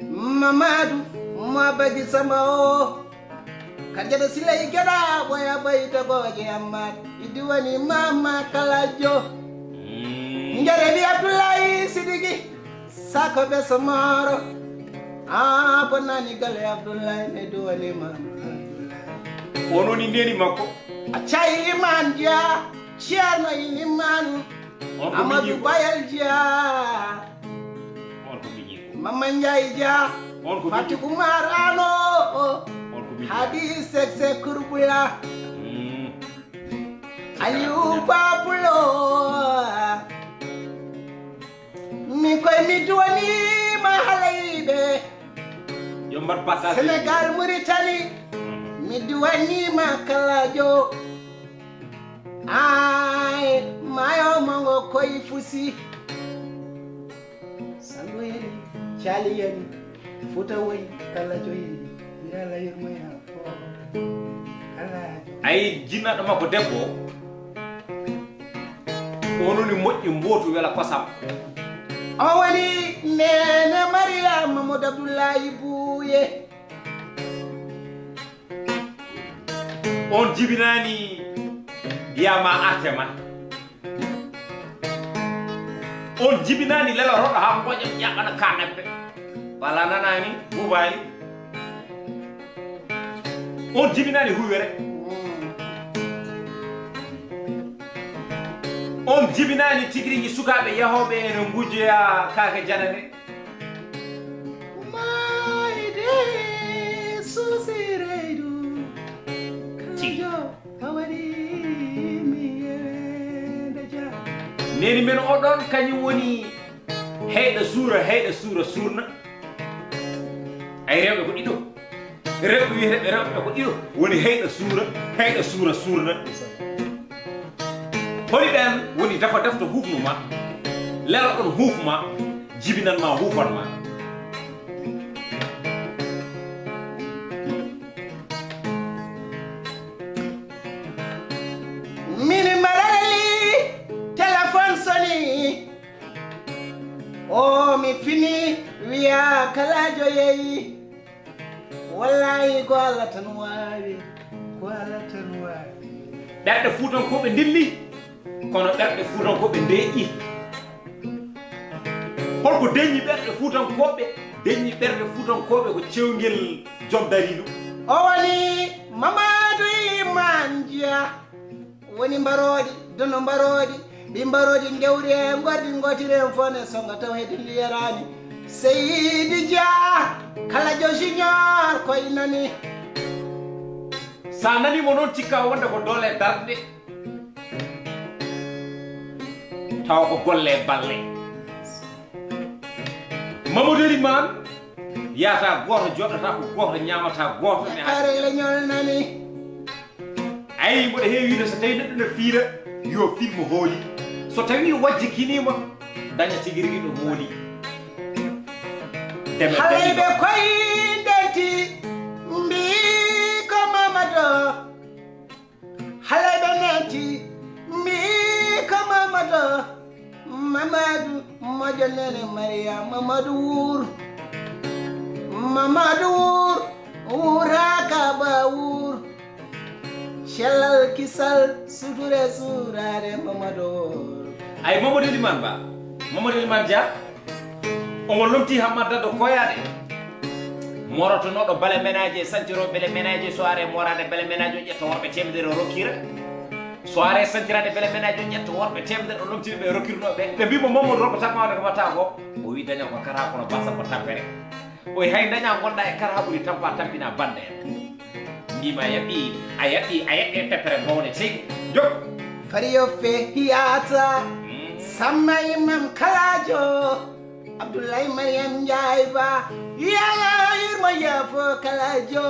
Mamadou Mabadi Sama o. Kajata Silay Gada Boya Bay Tagoje Amat. Iduwani Mama Kalajo. Njareli Abdoulaye Sidiki. Sako be Samaro. Ah, bonani gale Abdoulaye ne duwani Mama. Ono ni neni makko. A cay Iman Dia, Ceerno Iliman, Amadou Bayel Dia, Mama Ndiaye Dia, Fati Oumar Ano, Hadi Sexe Kourbula, Aliou Babulo. Mi koy mi duwanima halayɓe. Yo mbaɗ partage. Sénégal Mauritanie. Mi duwanima kalajo. Ay mayo mango koy fusi. Sango yani cali yani futa woy kalajo yani. Yala yurmo ya. Ay jinnaɗo makko debbo. Ononi moƴƴi mbootu wela kosam. O woni nene Mariama Modou Abdoulaye Bouye. On jibinani yama artema. On jibinani lela roɗo ha mboƴa ƴaɓana kanabbe. Wala nanani bubali. On jibinani huwere. On jibinani tigirigi sukaɓe yahoɓe ene gujoya kake janane. Mayde susireydu. Kalajo awari mi yewede ja. Neni men oɗon kañum woni heyɗa suura heyɗa suura surna. Ay rewɓe ko ɗiɗo. Rewɓe wiyeteɓe rewɓe ko ɗiɗo woni heyɗa suura heyɗa suura surna. Holi ɓen woni dafa defto hufnu ma lelo ɗon huf ma jibinan ma hufan ma. Mini marali téléphone soni. O mi fini wiya kalajo yeyi. Wallahi ko Allah tan wawi. Ko Allah tan wawi. Ɓerɗe fuutankooɓe ndilli kono ɓerɗe fuutankooɓe ndeeƴi. Holko deñi ɓerɗe fuutankooɓe? Deñi ɓerɗe fuutankooɓe ko cewngel joom dariiɗo. O woni Mamadou Iliman Dia. Woni mbaroodi dono mbaroodi. Ɗi mbaroodi ndewri e ngordi ngotiri en fof ne songa taw heddi ndiyaraani. Seydi Dia kala jo junior. koye nani. Sa nani mo noon, cikka wonde ko doole darɗe, tawa ko golle e balle. Mamadou Elimane, yahata gooto, joɗɗata ko gooto, ñamata gooto, ne kare leñol nani. Ayi, mboɗo heewi wiide, so tawi neɗɗo ne fiira, yo filmo hooli. So tawi wajji kiniima, daña tigi rigi ɗo mooli. Deme halay ɓe koye ndenti, mbi ko Mamadou. Halay ɓe ndenti, mbi ko Mamadou. Mamadou moƴƴo nene Mariam, Mamadou wuur. Mamadou wuur, wuuraka ba wuur. Cellal, kisal, suture, suuraare, Mamadou. Ay, Mamadou Elimane Ba, Mamadou Elimane Dia, omo lomti Hammata Daddo Koyaade. Morotonooɗo bale menaaji e santirooɓe bale menaaji e soirée mooraade bale menaaji o ƴetta worɓe teemedere o rokkira. Soirée santiraade bale menaaji o ƴetta worɓe teemedere o lomtini ɓe rokkirnoo ɓe. Ɓe mbii mo Mamadou Robo tan mawde ko watta ko. O wi daña ko kara kono basa ko tampere. O wi hay daña gonɗa e kara ɓuri tampa tampina bande en. Mbima a yaɓɓi, a yaɓɓi, a yaɓɓi e pepere mawne tigi. Jok. Fari yo fe hiyata. Mm. Samma imam kalajo. Abdoulaye Mariam Ndiaye Ba. Yala yirmo yafo kalajo.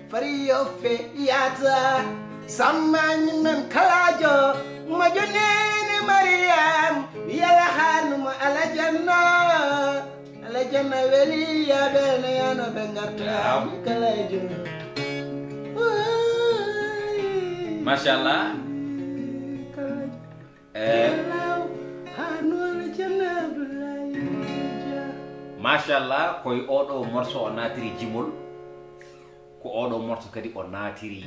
Fari yo fe yata. Samma imam kalajo. Mojo nene Mariam. Yala hanuma alajanna. Alajanna weli yaɓe ne yano ɓe ngarta. Naam. Kala e jom. Machallah. Kala e jom. Eh. Law, hano alajanna Abdoulaye Dia. Machallah, koye oɗo morceau o naatiri jimol. Ko oɗo morceau kadi o naatiri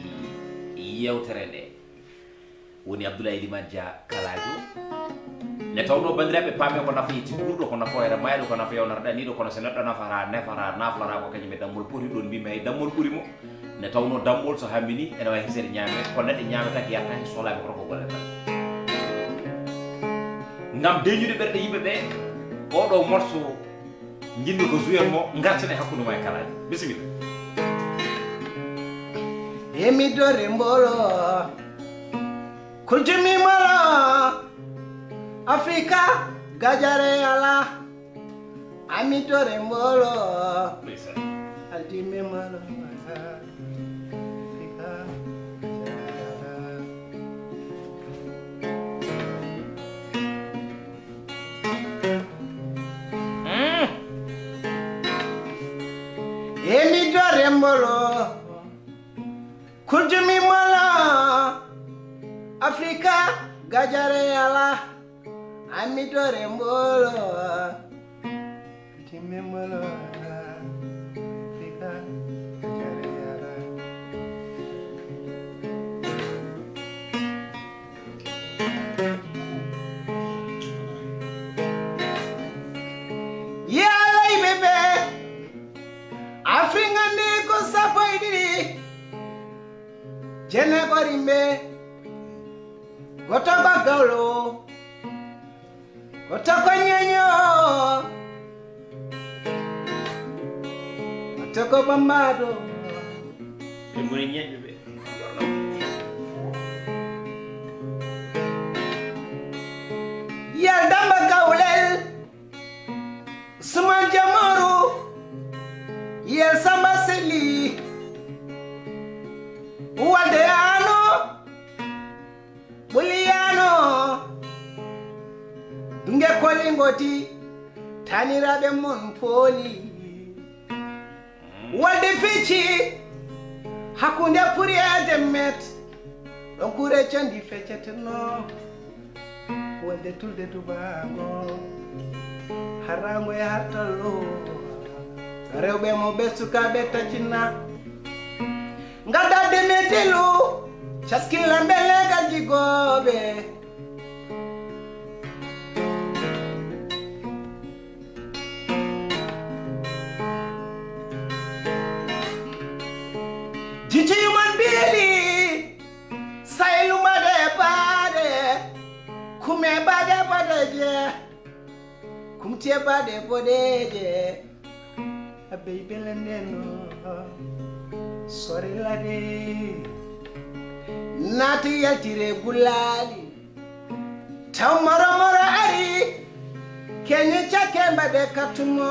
yewtere nde. Woni Abdoulaye Elimane Dia Kalajo. Ne tawno, banndiraaɓe, paame ko nafa yetti guurɗo, ko nafa hoyre maayɗo, ko nafa yewnata ɗaniiɗo, kono so neɗɗo nafata, nefata, naflata, ko kañum e dammol poti ɗon, mbimi hay dammol ɓuri mo. Ne tawno dammol so hammini, ene wawi hirsede ñaame, kono neɗɗo ñaametake, yattake, sohlaaki koto ko golle tan. Ngam deñude ɓerɗe yimɓe ɓe, oɗo morceau Njiɗmi ko jouer mo, ngarten e hakkunde ma e Kalajo. Bisimilla. Emi dore mbolo, kuljumi molo, Afrika gajare ala, ami dore mbolo, ndeysaan. Aldimi molo, Afrika gajare ala. Mm. Emi dore mbolo, kuljumi molo, Afrika gajare ala, ami dore mbolo, kuljumi molo, Afrika gajare ala. Yalay bebe, Afrika nde ko sappo e ɗiɗi, jeenayi ko rimɓe, goto ko gawlo, goto ko ñeño, goto ko bambaɗo. Ɓe ngoni ñeñɓe ɓe. Yal Damba Kawlel, Suman Jamaru, Yal Samba Seli, Walde Ano, Ɓoliyano, dunge koli ngoti, taniraɓe mon pooli. Walde fecci hakkunde puri e demmet, ɗon kure candi fecceteno. Walde tulde tubango, harango e hartallo. Rewɓe mo ɓe sukaaɓe taccina. Ngadda demetelu, caskilla mbe legal jigooɓe. Jiciyuman bili, saylu made baɗe, kume baɗe boɗeje, kumte baɗe boɗeje. Abbey belendeno sore lade naati yaltire gulaali. Taw moro moro ari keñe cakke mbaɗe kattumo.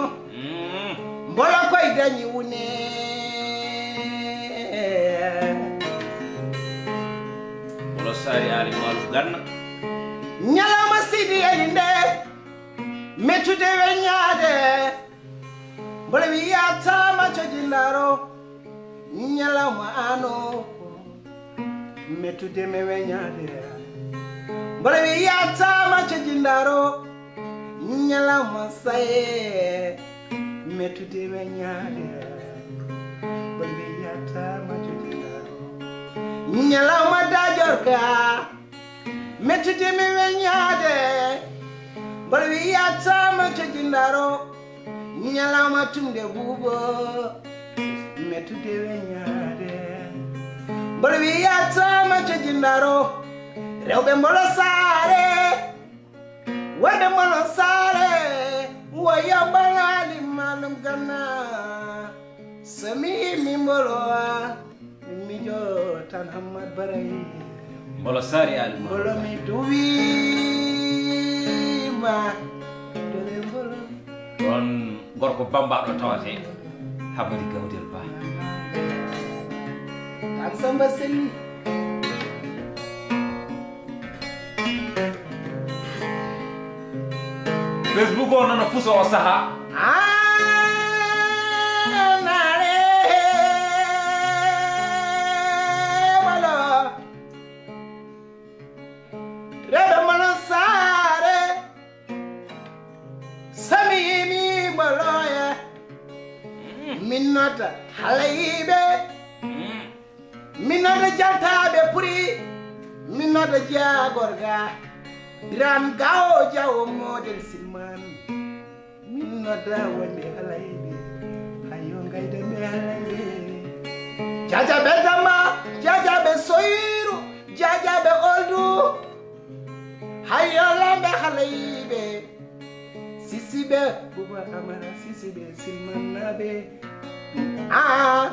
Mbolo koy dañi wune. Mbolo sari ali malu ganna. Ñalawma sidi eli nde mettude weñaade. Mbolo wi yatama cojindaro. Ñalawma ano mettude me weñaade. Mbolo wi yatama cojindaro. Ñalawma saye mettude weñaade. Mbolo wi yatama cojindaro. Ñalawma dajorka mettude me weñaade. Mbolo wi yatama cojindaro. Ñalawma tumde buubo mettude weñaade. Mbolo wi yatama cojindaro. Rewɓe mbolo saare wonde mbolo saare. Woya mbalali malum ganna. So mi yimi mbolo a mijo tan Hammad Baray. Mbolo sari ali mbolo mi duwima dore mbolo. On gorko bambaɗo tawate habari gawdel ba. Tan samba selli. Facebook o nana fuso o saha. Anare wala rebe mono sare. Sami mi boloya. Min nota halaybe. Min nodda jaltaaɓe puri. Min nodda jeyaa gorga. Biran gawo jawo model silman. Min nodda wonde halayɓe. Hayo ngayda ɓe halayɓe. Jajaɓe dama, jajaɓe soyru, jajaɓe oldu. Hayo lamɓe halayɓe. Sisiɓe buba amara sisiɓe silmannaɓe. Aa.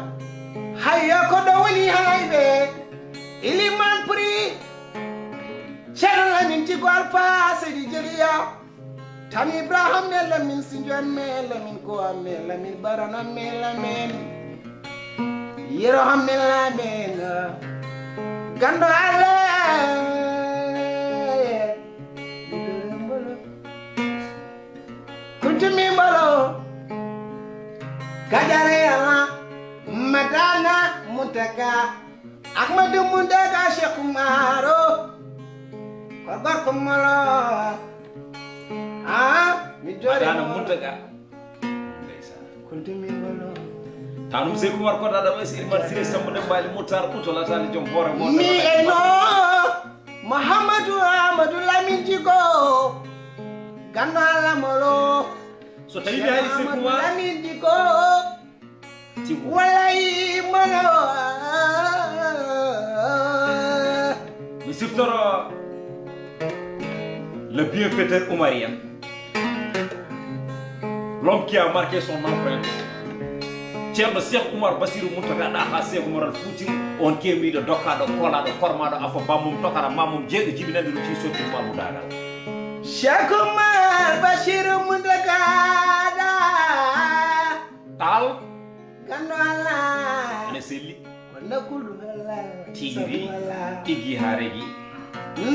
Hayya ko ɗo woni halayɓe. Iliman pri. Ceerno lamin tigo alfa seydi jeliya. Tan ibrahim me lamin sinjon me lamin ko amme lamin barana me lamin. Yero hamme lamin. Gando ale. Kuntumi mbolo. Gajare ala. Madana muntaka. Ahmadu muntaka Sheikh Umaro. Ko gorko molo. Ah, mi jore. Madana muntaka. Ndeysaan. Kuntumi mbolo. Tanum Seeku Umar ko dada mai sir man sire sambu de bali mutar uto la tali jom bore mo. Mi eno. Muhammadu Ahmadu Lamin Jigo. Ganna lamolo. So tawi mi hari Seeku Umar Lamin Jigo. Tigo. Walay mono. Mi siftoro le bienfaiteur Omarien. L'homme qui a marqué son empreinte. Ceerno Cheikh Oumar Bassirou Mountaga Daha Cheikh Oumar Al Fouti, on kemiɗo dokkaɗo kolaɗo kormaɗo afo bammum tokara mammum jeeɗo jibinande ruti sotti mamudagal. Cheikh Oumar Bassirou Mountaga Daha. Tal. Ganno Allah. Ene selli. Kono kulu Allah. Tigiri. Tigi haregi.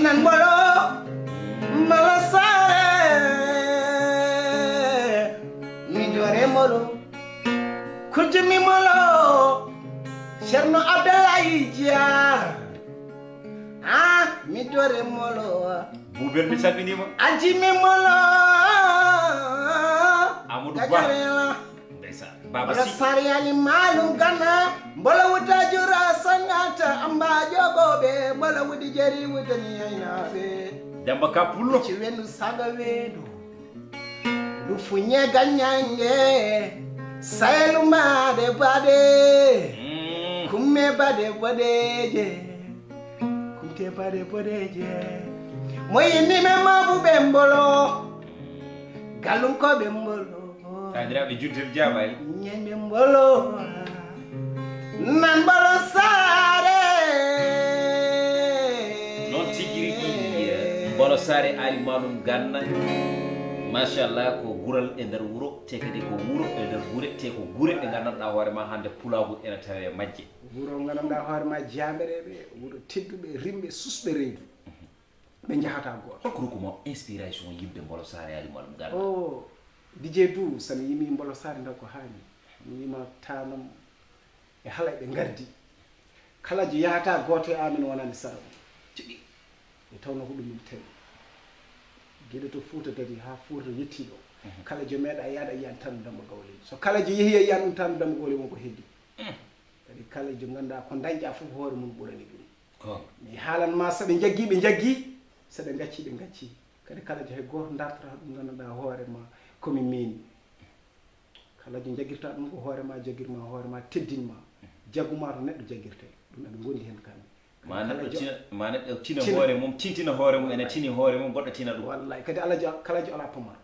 Nan bolo. Mala sare. Mi jore molo. Kujumi molo. Sherno Abdullahi Jia. Ah, mi jore molo. Bubel mi sabinima. Ajimi molo. Amadou Ba. Ndeysaan. Baba Mbola si. Sariyali maalum gana. Mbola wuta jura sangata amba jogoɓe. Mbola wudi jeri wutani aynaɓe. Demba Kapullo. Ci wenu saga wenu. Ndu fuñe gaññange. Sayelu maade bade. Mm. Kumme bade bodeje. Kumte bade bodeje. Mo yimmi men mabuɓe mbolo. Galum ko ɓe mbolo. Taaniraaɓe julde, jaamaali. Ñande mbolo, nan mbolo saare. Noon tigi rigi, eh, mbolo saare Aali Maalum Ganna. Machallah, ko gural e nder wuro, te kadi ko wuro e nder gure, te ko gure ɗe nganndanɗaa hoore ma hannde pulaagu ene tawee majje. Wuro nganndanɗaa hoore ma jaambereeɓe, wuro tedduɓe, rimɓe, susɓe reedu. Ɓe njahata gooto. Holko rokku mo inspiration yiɗde mbolo saare Aali Maalum Ganna? O, D J Du, so mi yimi mbolo saare ndaw ko haani. Mi yima tanam e halayɓe ngardi. Kala jo yahata gooto e amen wonani sara mum. Tigi. Nde tawno ko ɗum min tawi. Geɗe to Fuuta dari haa Fuuta to yetti ɗo. Mhm. Kala jo meeɗa yaada yiyan tan Damba Gawle. So kala jo yehi e yiyan ɗum tan Damba Gawle won ko heddi. Mm. Kadi kala jo ngannduɗaa ko dañƴa fof hoore mum ɓurani ɗum. Ko. Mi haalan ma, so ɓe njaggi, ɓe njaggi, so ɓe ngacci, ɓe ngacci. Kadi kala jo hay gooto dartata ɗum nganndanɗaa hoore ma ko mi miin. Kala jo jaggirta ɗum ko hoore ma, jaggir ma hoore ma, teddin ma. Jagu ma to neɗɗo jaggirte. Ɗum eɓe ngondi heen kamɓe. Ma neɗɗo tina, ma neɗɗo tina hoore mum, tintina hoore mum, ene tini hoore mum, goɗɗo tina ɗum. Wallay, kadi ala jo, kala jo ala pamar.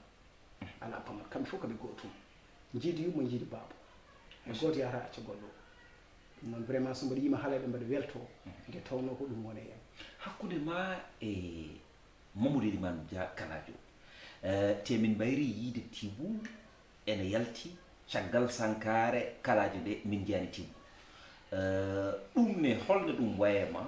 Ala pamar, kamɓe fof ko ɓe gootum. Njiidi yumma, njiidi baaba. Hay gooto yahata acca goɗɗo. Ɗum noon, vraiment, so mbaɗa yima haalay ɓe mbaɗa welto, nde tawnoo ko ɗum woni heen. Hakkunde ma e Mamadou Elimane Dia Kaladio, eh, te min mbayri yiide Tiibu ene yalti caggal sankaare Kaladio nde min njiyaani Tiibu. Eh, ɗum ne, holno ɗum waye ma?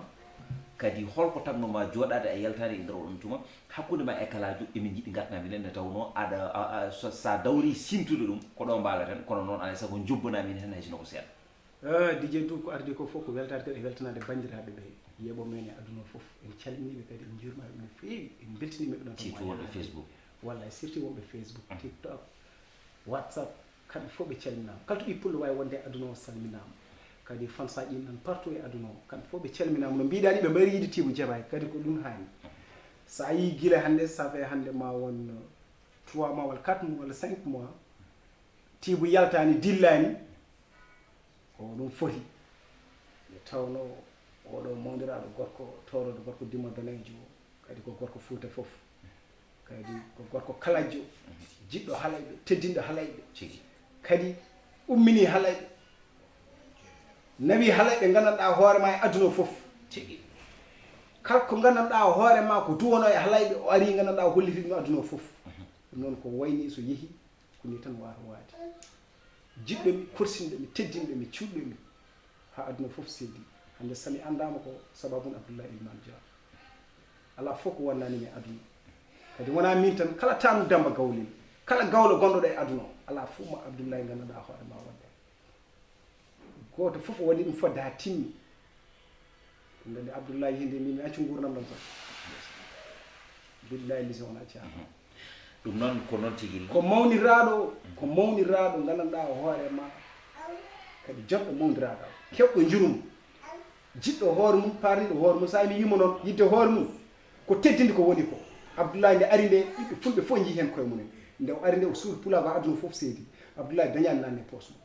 Kadi holko tagno ma jooɗaade a yaltaani e nder oɗon tuma? Hakkunde ma e Kaladio, emin njiɗi ngatna minen nde tawnoo aɗa, a, a, so, sa dawri simtude ɗum, ko ɗo mbaalaten, kono noon alay sago njobbana min heen hay sino ko seeɗa. Ah, D J Du, ko ardi ko fof ko weltaade kadi e weltanaade banndiraaɓe ɓe, yeeɓo men e aduna o fof. En calminii ɓe kadi, en njuurmaa ɓe no feewi, en mbeltiniima ɓe ɗon to Surtout wonɓe Facebook. Wallay, surtout wonɓe Facebook, Mhm. TikTok, WhatsApp, kamɓe fof ɓe calminaama. Kala to ɓii pullo waawi wonde e aduna o salminaama. Kadi fansaaji ɗin nan partout e aduna o, kamɓe fof ɓe calminaama. No mbiɗaa ni, ɓe mbayri yiide Tiibu jabaay, kadi ko ɗum haani. So a yii gila hannde, ça fait hannde ma won trois mois walla quatre mois walla cinq mois, Tiibu yaltaani, dillaani, ko ɗum foti. Nde tawnoo oɗo mawniraaɗo gorko, tooroodo gorko, dimo daneejo, kadi ko gorko Fuuta fof. Kadi ko gorko kalajjo, jiɗɗo halayɓe, teddinɗo halayɓe. Tigi. Kadi ummini halayɓe, nawi halayɓe nganndanɗaa hoore ma e aduna o fof. Tigi. Kala ko nganndanɗaa hoore ma ko duwono e halayɓe, o ari nganndanɗaa o holliti ɗum aduna o fof. Mhm. Ɗum noon ko wayni so yehi, ko ni tan waato waade. Jiɗɗo mi, korsinɗo mi, teddinɗo mi, cuuɗɗo mi, haa aduna fof seedi. Hannde so mi anndaama ko sababun Abdoulaye Elimane Dia. Alaa fof ko wonnaani mi e aduna. Kadi wonaa miin tan, kala taanum Demmba Gawlel, kala gawlo gonɗo ɗo e aduna o, alaa fof mo Abdoulaye nganndanɗaa hoore ma wonde. Gooto fof o waɗi ɗum fodde haa timmi. Ɗum nde Abdoulaye hende mbimi accu nguurndam ɗam tan. Billahi lisi wona caa. Mhm. Ɗum noon ko noon tigi. Ko mawniraaɗo, ko mawniraaɗo nganndanɗaa hoore ma, kadi joɗɗo mawniraaɗo, keɓɗo njurum, jiɗɗo hoore mum, parliɗo hoore mum. So a mi yimo noon, yidde hoore mum, ko teddinde ko woni ko. Abdoulaye nde ari nde, ɓiɓɓe fulɓe fof njii heen koye mumen. Nde o ari nde, o suuɗi pulaagu haa aduna fof seedi. Abdoulaye dañaani naanne poos mum.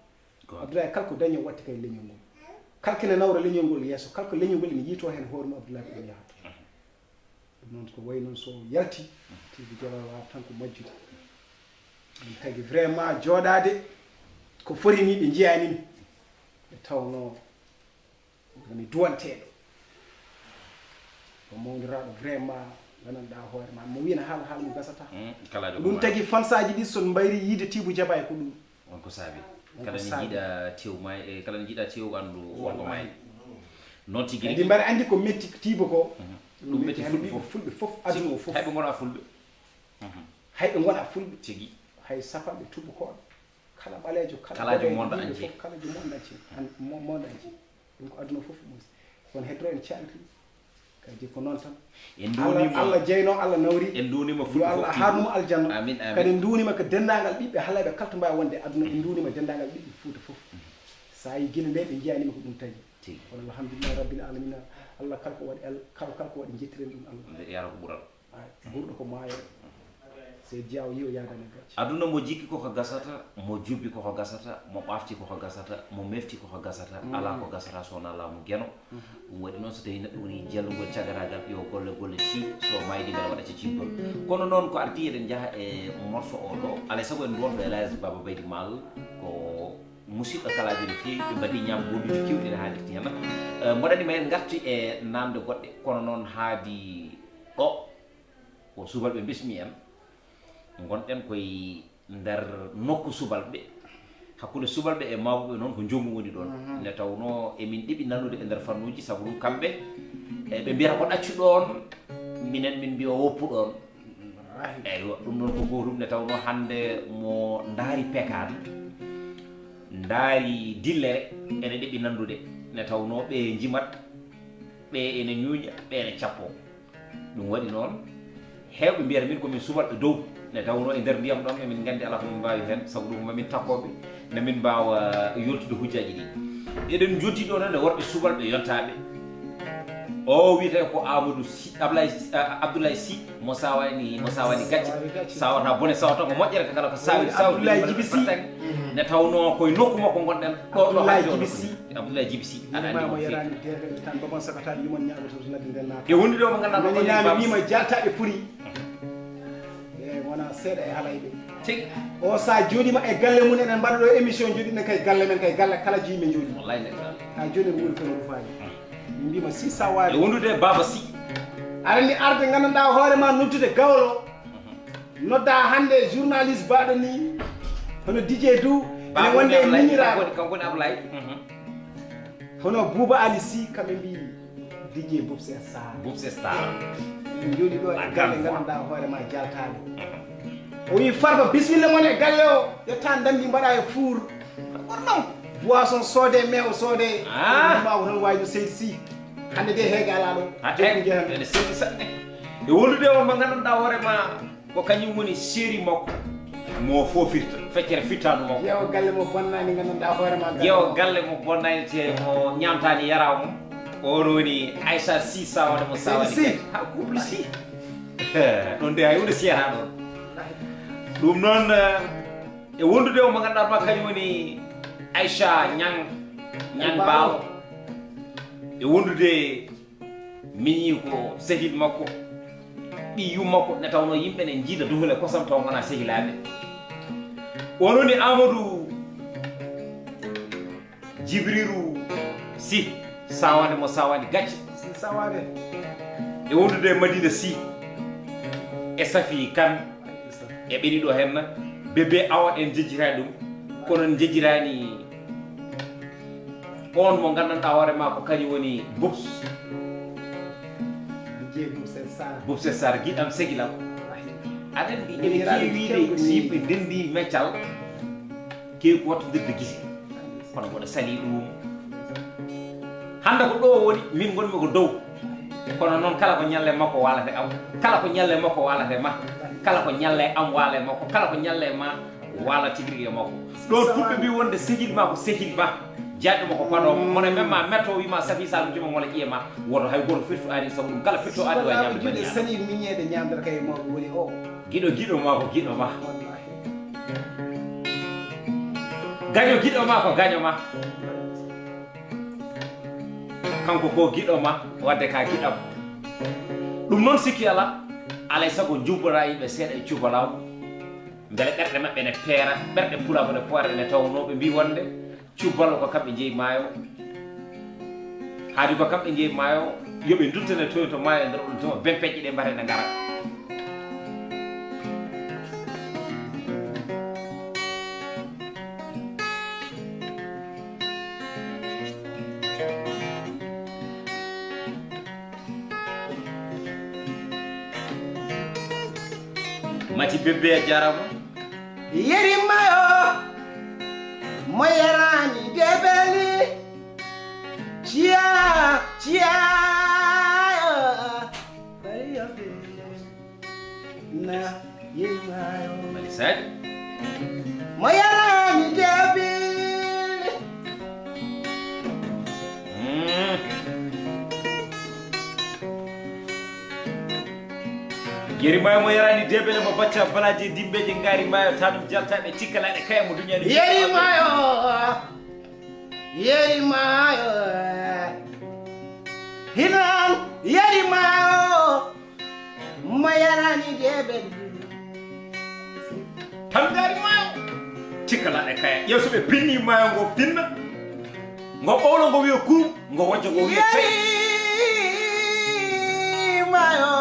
Ko Abdoulaye, kala ko dañi o watti kay leñol ngol. Kala kene nawra leñol ngol yeeso, kala ko leñol ngol ene yiito heen hoore mum, Abdoulaye ko ɗum yahata. Mhm. Ɗum noon ko wayi noon so yalti, Tiibu Jawara waawata tan ko majjude. Ɗum tagi vraiment jooɗaade ko foti ni ɓe njiyaani mi. Ɓe tawnoo woni duwanteeɗo. Ko mawniraaɗo vraiment, gandanɗaa hoore ma. Mo wiyna haala, haala mum gasata. Mm, kala ko ɗum ɗum tagi fansaaji ɗi son mbayri yiide Tiibu Jaba e ko ɗum. Won ko saabi. Won ko Kala ni saabi. Jiiɗa tew ma, e kala ni jiiɗa tew anndu won ko Wallahi. Maayi. Noon tigi Kadi rigi. Mbaɗa anndi ko metti Tiibu ko. Mhm. Ɗum metti metti hannde fulɓe ɓiɓɓe fof. Fulɓe fof, aduna o fof. Hay ɓe ngona fulɓe. Mhm. Hay ɓe ngona fulɓe. Tigi. Hay safaɓe tuubakooɓe. Kala ɓaleejo, kala Kala jo boɗeejo, monde yimɓe entier. Fof, kala jo monde entier. An-, mo-, monde entier. Ɗum ko aduna fof musi. Kono heddoro en calti. Kadi ko noon tan. En Allah, nduunima. Allah jeyno, Allah nawri. En nduunima Yo fulɓe Allah fof haarnuma aljanna. Amin, amin. Kadi en nduunima ko denndaangal ɓiɓɓe halayɓe kala to mbaawi wonde e aduna. En nduunima denndaangal ɓiɓɓe Fuuta fof. Mhm. So a yi gila nde ɓe njiyanima ko ɗum tagi. Tigi. Kono alhamdulillahi rabbil alamina. Allah kala ko waɗi, al-, kala, kala ko waɗi jettiren ɗum Allah. Nde yara ko ɓural. Ay, ɓurɗo ko maayo. Seydi Dia o yii o yaadani gacce. Aduna mo jikki koko gasata, mo jubbi koko gasata, mo ɓafti koko gasata, mo mefti koko gasata, alaa ko gasata so wonaa laamu Geno. Ɗum waɗi noon so tawii neɗɗo woni jallugol cagaraagal yo golle golle tiiɗ so maydi mbela waɗa ceciggol. Kono noon ko arti eɗen njaha e morso o ɗo, alay sago en ɗon ɗo e Elhadji Baba Baydi Maal ko musidɗo kalaajo no feewi ɓe mbaɗi ñaam goɗɗuji kewɗi ene haalirti heen. Mboɗani ma en ngarti e naamde goɗɗe kono noon haadi ɗo ko subalɓe mbismi en. Ngonɗen koye nder nokku subalɓe. Hakkunde subalɓe e mawɓe noon ko njomu woni ɗoon. Nde tawnoo emin ɗeɓi nanude e nder fannuuji sabu ɗum kamɓe e ɓe mbiyata ko ɗaccu ɗoon, minen min mbiya woppu ɗoon. Eywa, ɗum ɗoon ko gootum nde tawnoo hannde mo ndaari pekaan, ndaari dillere ene ɗeɓi nanndude nde tawnoo ɓe njimat, ɓe ene ñuuña, ɓe ene cappoo. Ɗum waɗi noon heewɓe mbiyata min ko min subalɓe dow nde tawnoo e nder ndiyam ɗoon emin nganndi alaa ko min mbaawi heen sabu ɗum mamin takkooɓe nde min mbaawa yoltude hujjaaji ɗi. Eɗen njoddi ɗo noon e worɓe subalɓe yontaaɓe. O wiyetee ko Amadou Sy, Ablaye Abdoulaye Sy mo sawani mo sawani gacce, sawata bone sawata ko moƴƴere kala ko sawi sawi Abdoulaye Djiby Sy. Nde tawnoo koye nokku makko ngonɗen ɗo ɗo Abdoulaye Djiby Sy. Abdoulaye Djiby Sy aɗa anndi mo feewi. Tan babon sakataɓe yumon ñaama to ladde nden naata. E wondude o mo ganduɗa ko Mani nami wima jaltaɓe puri. E wona seeɗa e halayɓe. Tigi. O sa joɗima e galle mum enen mbaɗa ɗo émission joɗiɗen kay galle men kay galle kala jiyimen joɗi. Wallahi ndeysaan. Ha joni ko woni kono rufaani. Min mbima si sawaade. E wondude Baba Sy. Aɗa andi arde gandanɗa hoore ma noddude gawlo. Nodda hannde journaliste baɗo ni hono Didier Doux ene wonde e miñiraɗo. Kanko woni Ablaye. Hono Bouba Ali Sy kamɓe mbi Didier Boubse Sarr. Boubse Sarr. Min joni ɗo e galle gandanɗa hoore ma jaltaɓe. O wi Farba bismilla mon e galle o ƴetta ndambi mbaɗa e four. Boisson soode meew soode. Ma ko tan waji Seydi Sy. Hannde de heege ala ɗo. Ene Seydi Saɗne. E wondude on mo gandanɗa hoore ma. Ko kañum woni séri makko mo fofirta feccere fittaandu makko. Ƴeewa galle mo bonnani gandanɗa hoore ma. Ƴeewa galle mo bonnani te mo ñamtani yaraw mo. On woni Aïcha Sy sawade mo sawade. Ha couple Sy. Ɗon de hay hunde siyata ɗon. Ɗum noon e wondude o mo ganduɗa ma kañum woni Aïcha Ñang Ñang Bawo. E wondude miñi ko sehil makko ɓiyu makko ne tawno yimɓe ne jiida duhule kosam taw gona sehilaaɓe. On woni Amadou Jibriru Sy sawande mo sawande gacce. Sawande. E wondude Madina Sy e Safi Kan e ɓeni ɗo henna bébé awa en jejjitani ɗum kono en jejjitani. On mo gandanɗa hoore ma ko kañum woni Bubs. Bubse Sarr giɗam segilam. Aɗen ɗi ene kewi wiide so yimɓe ndendi meccal kewi ko wattodirde gise kono mboɗo sali ɗum. Hannde ko ɗo woni min gonmi ko dow kono noon kala ko ñalle makko walate am kala ko ñalle makko walate ma kala ko ñalle am wale makko kala ko ñalle ma. Wala tigi rigi e makko ɗon fulɓe mbi wonde sehil ma ko sehil ma jaɗɗo mo ko paɗo mo mone même ma metto wima safi salum juma wala ƴiye ma woto hay goto firtu ari sabu ɗum kala firto ari wa ñamde bani sani miñede ñamdata kay mawɓe woni o giɗo giɗo ma ko giɗo ma gaño giɗo ma ko gaño ma kanko ko giɗo ma wadde ka giɗam ɗum noon sikki ala alay sago jubbora yimɓe seeɗa e cubalaw Mbele ɓerɗe maɓɓe ne peera, ɓerɗe pulaama ne poora ene tawnoo ɓe mbii wonde cubballo ko kamɓe njeyi maayo, haadi ko kamɓe njeyi maayo, yo ɓe nduttane toon to maayo e nder ɗum tuma bempeƴƴe ɗe mbara ene ngara. Mati bébé a jarama. Yeri mayo mo yarani debeli. Ciya ciya. Bari yo be na yeri mayo. Mali sadi. Mo yarani debeli. Yeri maayo mo yaraani deebele, mo bacca balaaje dimbeeje ngaari maayo, taanum jaltaaɓe cikkalaaɗe kaya mo duñaani. Yeri maayo, yeri maayo, hinan yeri maayo mo yaraani deebele. Tan ngaari maayo cikkalaaɗe kaya. Ƴeew so ɓe pinni maayo ngo finna, ngo ɓowlo ngo wiya kuum, ngo wojja ngo wiya cey. Yeri maayo.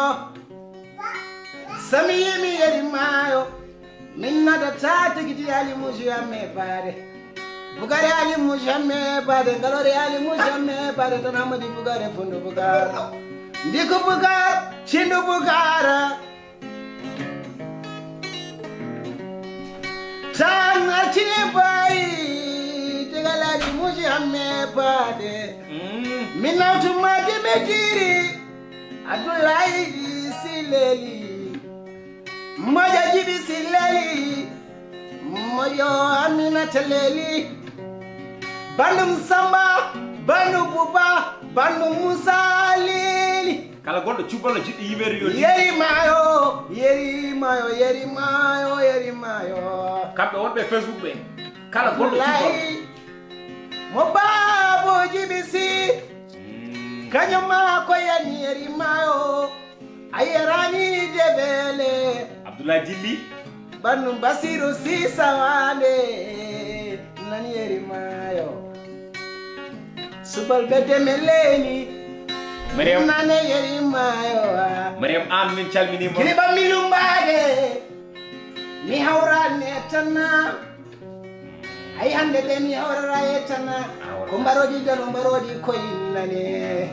Sami yimi yeri maayo. Min nadata tigi di ali musu ya me bare. Bugare ali musu ya me bare. Galore ali musu ya me bare. Tana madi bugare fundu bugara. Ndiku bugara. Chindu bugara. Tan altine bari. Tigala ali musu ya me bare. Mm. Min nautu madi me jiri. Abdullahi Sileli, moƴo Jibi Sileli, moƴo Aminata Leli, bandum Samba, bandu Buba, bandu Musa Leli. Kala gonɗo cuballo jiɗɗo yimeede yo yeri maayo, yeri maayo, yeri maayo, yeri maayo. Kamɓe wonɓe e Facebook ɓe, kala gonɗo cuballo. Mo baabo Jibi Si. Kañum ma ko yani yeri maayo, a yeraani debele. Abdoulaye Jilli. Bannu Basiru Sisa Wande, nan yeri maayo. Subal bedde me leeni. Mariam. Nane yeri maayo. Mariam Anne, min calminii ma. Kiriba mi lumbaade. Mi hawraani e tanna. Ay hannde de mi hawrara e tanna. Ko mbaroɗi dano mbaroɗi koye nane.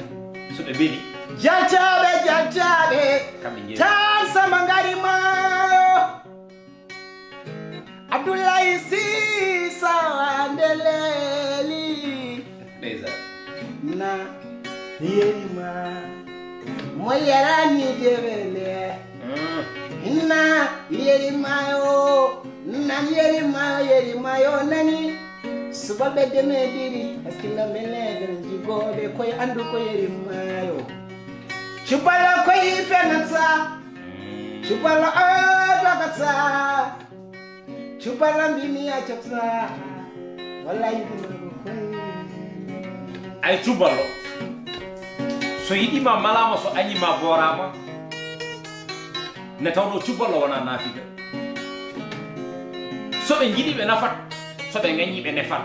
So ɓe mbeli. Jaltaaɓe, jaltaaɓe. Kamɓe njeewi. Tan sama ngari maayo. Abdoulaye Sisa Wande leeli. Ndeysaan. Na yeri ma. Mo yeraani debele. Mm. Na yeri maayo. Nan yeri maayo, yeri maayo nani. Subalɓe demeɗiri, parce que na meleɗen jigooɓe koye anndu ko yeri maayo. Cubalo koye fenata. Mm. Cubalo o dogata. Cubalo mbimi accata. Wallahi ko koye. Ay cuballo, so yiɗima malama, so añima borama, ne tawno cuballo wona nafiga. So ɓe jiɗi ɓe nafat, so ɓe gañi ɓe nefat.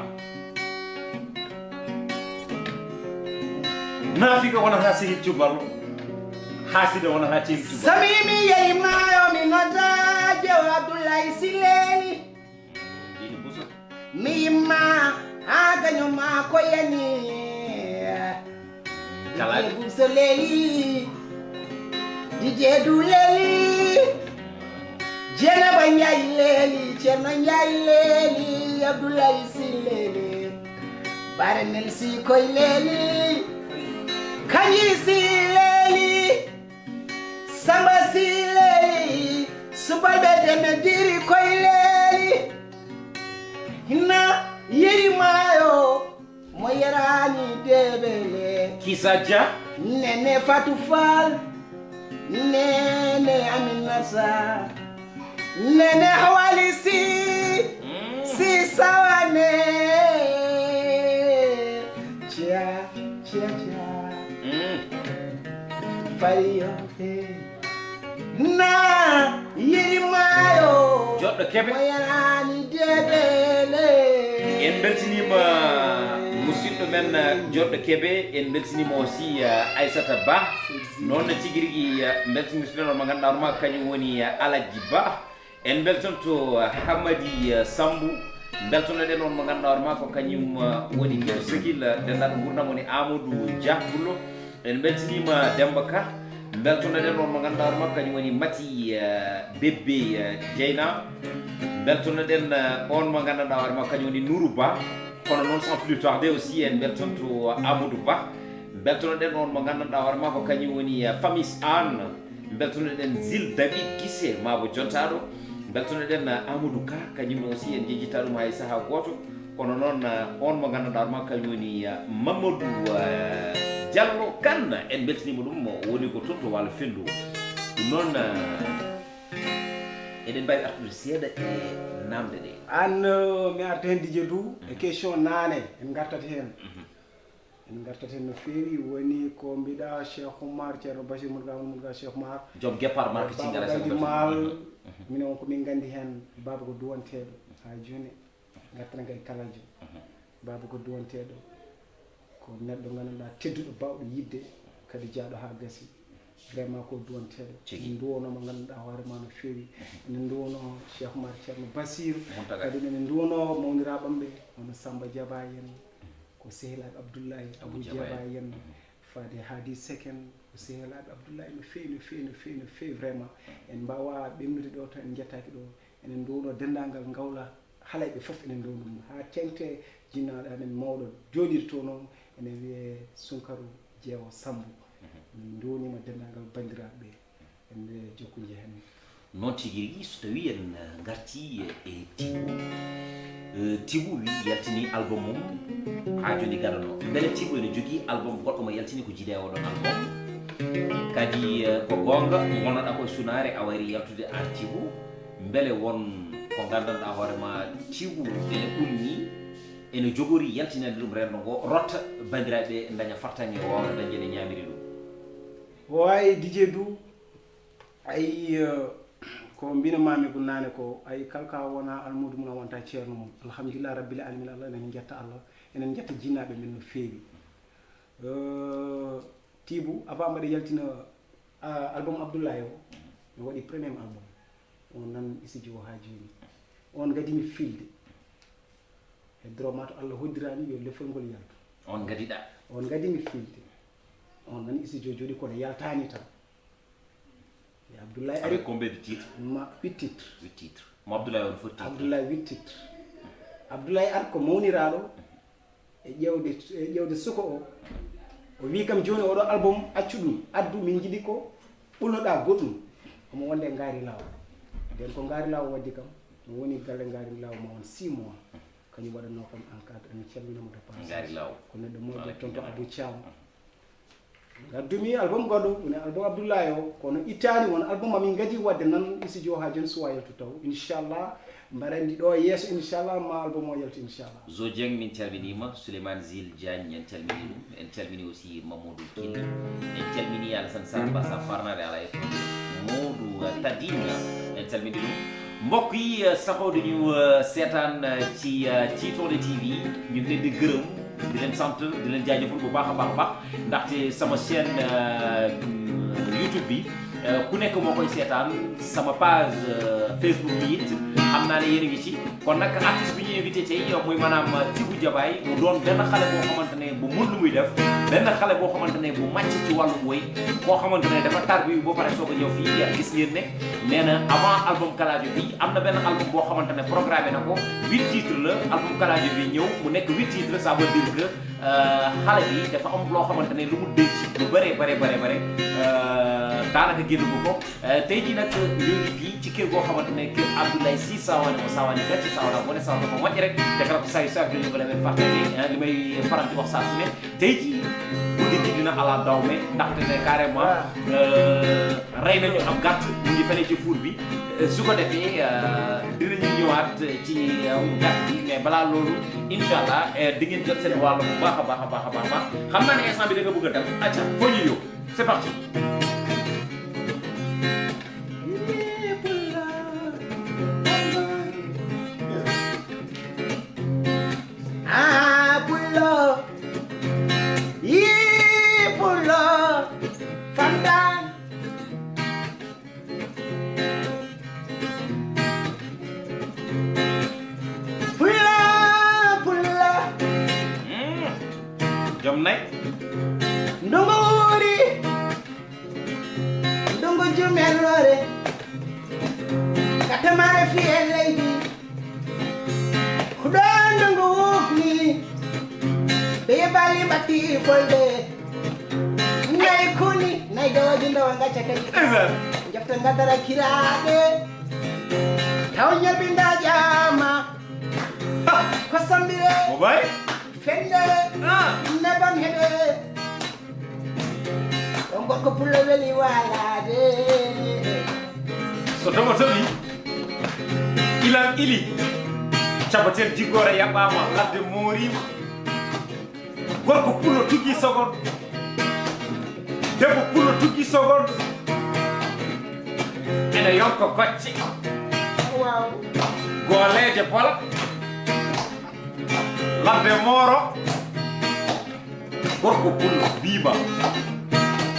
Nafiga wonata sehil cuballo, hasida wonata sehil cuballo. Samimi yeri mayo mi nodda jew Abdoulaye Sileli. Dini Bousso. Mi yimma haa gaño maa ko yani. Kala. Dije Bousso leeli. Dije du leeli. Jenaba Njaay leeli, Cerno Njaay leeli, Abdoulaye Si leeli. Bare Mel Si koy leeli. Kañi Si leeli. Samba Si leeli, subalɓe deme diri koy leeli. Hinna yeri maayo, mo yeraani debele. Kisa Dia. Nene Fatou Fall, Nene Aminata, Nene Hawali Si, mm, Si Sawane. Cia, cia, cia. Mm. Fariyo. Na yeri maayo. Joɗɗo Kebe. Mo yaraani debele. En beltiniima musidɗo men, Joɗɗo Kebe. En beltiniima aussi, eh, Aissata Ba. Noon ne tigi rigi, eh, beltinirten on mo ngannduɗaa hoore maa kañum woni, eh, Alaji Ba. En mbeltanto Hamadi Sambu, mbeltanoɗen on mo ngannduɗaa hoore maa ko kañum woni Kew Sekil, denndaanɗo nguurndam woni Amadou Dia Pullo. En mbeltaniima Demmba Ka, mbeltanoɗen on mo ngannduɗaa hoore maa ko kañum woni Mati, eh, Bébé, eh, Dieyna. Mbeltanoɗen, eh, on mo ngannduɗaa hoore maa ko kañum woni Nourou Ba. Kono noon, sans plus tarder aussi, en mbeltanto Amadou Ba. Mbeltanoɗen on mo ngannduɗaa hoore maa ko kañum woni, eh, Famis Anne. Mbeltanoɗen Zil David Gise, maa bo jontaaɗo. Mbeltanoɗen Amadou Ka, kañum ne aussi en njejjittaa ɗum hay sahaa gooto. Kono noon, eh, on mo ngannduɗaa hoore maa kañum woni, eh, Mamadou, eh, Diallo Kane. En mbeltaniima ɗum, o woni ko toon to Waalo Fenndu. Ɗum noon, eh, eɗen mbaawi artude seeɗa e naamnde ɗe. An, eh, mi arta heen, Didier Dou, e question naane, en ngartat heen. En ngartat heen no feewi, woni ko mbiɗa Cheikh Oumar, Ceerno Bachir Mourga, Mourga Cheikh Oumar. Joom Guépard Marketing, Baaba Alassane Baydi Bachir. Maal, minen won ko min nganndi heen, baaba ko duwanteeɗo haa jooni. Ngartan kay kalajo. Baaba ko duwanteeɗo, ko neɗɗo ngannduɗaa tedduɗo, baawɗo yiɗde, kadi jaaɗo haa gasi. Vraiment ko duwanteeɗo. Tigi. Min nduwanoo mo ngannduɗaa hoore ma no feewi. Min nduwanoo Cheikh Oumar Ceerno Basiru. Muntaga. Kadi min nduwanoo mawniraaɓe ɓe, hono Samba Diaba en, ko sehilaaɓe Abdoulaye Abou Diaba en. Faade Hadi Seken, ko sehilaaɓe Abdoulaye no feewi, no feewi, no feewi, no feewi vraiment. En mbaawaa ɓennude ɗo tan, en njettaaki ɗo. Enen nduwanoo denndaangal Ngawla, Halayɓe fof enen nduwanoo ɗum. Haa teeŋti jinnaaɗo amen mawɗo jooɗiiɗo toon o, ene wiyee Sunkaru Jeewo Sammbo. Min nduwaniima denndaangal banndiraaɓe ɓe. En mbiyii jokkonji heen. Noon tigi rigi, so tawii en, eh, ngartii e, e Tibu. Eh, Tibu wi yaltini album mum haa jooni gadano. Mbele Tibu ene jogii album goɗɗo mo yaltini ko jiidaa e oɗon album? Kadi, eh, ko goonga, ngonnoɗaa ko e sunaare, a wayri yaltude aan Tibu. Mbele won ko nganndanɗaa hoore ma Tibu ene ɓulni, ene jogori yaltinande ɗum renndo ngo, rotta banndiraaɓe ɓe ndaña fartaŋŋe, waawna dañde no ñaamiri ɗum? Waay, Didier Dou, ay, eh, ko mbino maami ko naane ko, ay, kala ka wona almuudo mum a wonta ceerno mum. Alhamdulillah Rabbil Alamin, Allah, enen njetta Allah, enen njetta jinnaaɓe men no feewi. Eh, Tibu, avant mbaɗa yaltina, ah, album Abdoulaye o, mi waɗi premier album. On nan studio haa jooni. On ngadimi filde. Heddoro ma to Allah hoddiraani, yo lefol ngol yaltu. On ngadiɗaa? On ngadimi filde. On nan studio jooɗi kono yaltaani tan. E Abdoulaye ari. Avec combien de titres? Ma huit titres. Huit titres. Mo Abdoulaye on foti titres? Abdoulaye huit titres. Abdoulaye ar ko mawniraaɗo e ƴeewde, e ƴeewde suka o. O wii kam jooni oɗo album accu ɗum, addu, min njiɗi ko ɓulnoɗaa goɗɗum. Omo wonde ngaari law. Nden ko ngaari law waddi kam, mi woni galle ngaari law ma won six mois. Kañum waɗatnoo kam encadré, mi calminii mo de passage. Ngaari law. Ko neɗɗo mawɗo, tonton Abou Thiam. Ngaddumi album goɗɗo, woni album Abdoulaye o, kono ittaani, won album ma min ngadi waɗde nan studio haa jooni, suwa yaltu taw. Inchallah, mbaɗen ndi ɗo yeeso, inchallah, ma album o yaltu, inchallah. Zo Dieng, min calminiima. Souleymane Zil Diagne, en calminii ɗum. En calminii aussi Mamadou Kili. En calminii Alassane Samba, sa farnaade alaa e Modou Tadine, en calminii ɗum. Mbokk yi, eh, saxoo di ñu, eh, seetaan, eh, ci, eh, Tiitoonde T V, ñu ngi leen di gërëm, di leen sant, di leen jaajëfal bu baax a baax a baax, ndaxte sama chaîne, eh, YouTube bi, eh, ku nekk moo koy seetaan, sama page, eh, Facebook bi it, xam naa ne yéen a ngi ci. Kon nag, artiste bi ñu invité tey, muy maanaam Tibu Jabaay, mu doon benn xale boo xamante ne bu mun lu muy def, benn xale boo xamante ne bu màcc ci wàllum woy, koo xamante ne dafa tarbi boo pare soog a ñëw fii. Gis ngeen ne nee na avant album Kalaajo bi, am na benn album boo xamante ne programmé na ko, huit titres la. Album Kalaajo bi ñëw, mu nekk huit titres, ça veut dire que, euh, xale bi dafa am loo xamante ne lu mu denc, lu bare, bare, bare, bare, euh, daanaka génn bu ko. Euh, tey jii nag, ñu ngi fii ci kër goo xamante ne kër Abdoulaye Sy Sawane, mo Sawane gàcce, Sawane bone, Sawane ko moƴƴi rek, te kala ko sawi sawi, duñu ko lebe fàtte ni, euh, li may faral di wax saa su ne. Tey jii, guddi gi dina ala dawme, ndaxte ne carrément, euh, rey nañu am gàtt, mu ngi fële ci four bi. Euh, su ko defee, euh, dinañu ñëwaat ci, euh, gàtt bi, mais balaa loolu, incha allah, euh, di ngeen jot seen wàll bu baax a baax a baax a baax a baax. Xam naa ne instant bi da nga bëgg a dem. Acca, foo ñuy yóbbu? C'est parti. Ah, Pullo. Yee, Pullo. Fandan. Pullo, Pullo. Mm. Joom nayi. Ndongo wuuri. Ndongo jumel loore. Katama e fiye leydi. Ko ɗo ndongo wufni. Ɓe bali mbatti folde. Nayi kuni, nayi doji ndawa ngacca kadi. Ndeysaan. Jofta ngadara kiraaɗe. Taw ñalbi nda jaama. Ha. Ko sambire. Mo bay? Fende. Ah. Nebam heɓe. On gorko pullo weli walaade. So toɓo toɓi, ilam ili, cabatel jiggoore yaɓɓaama, ladde mooriima. Gorko pullo tuggi sogon, debbo pullo tuggi sogon. Ene yonko gocce. Waaw. Gooleeje pola, ladde mooro. Gorko pullo biima,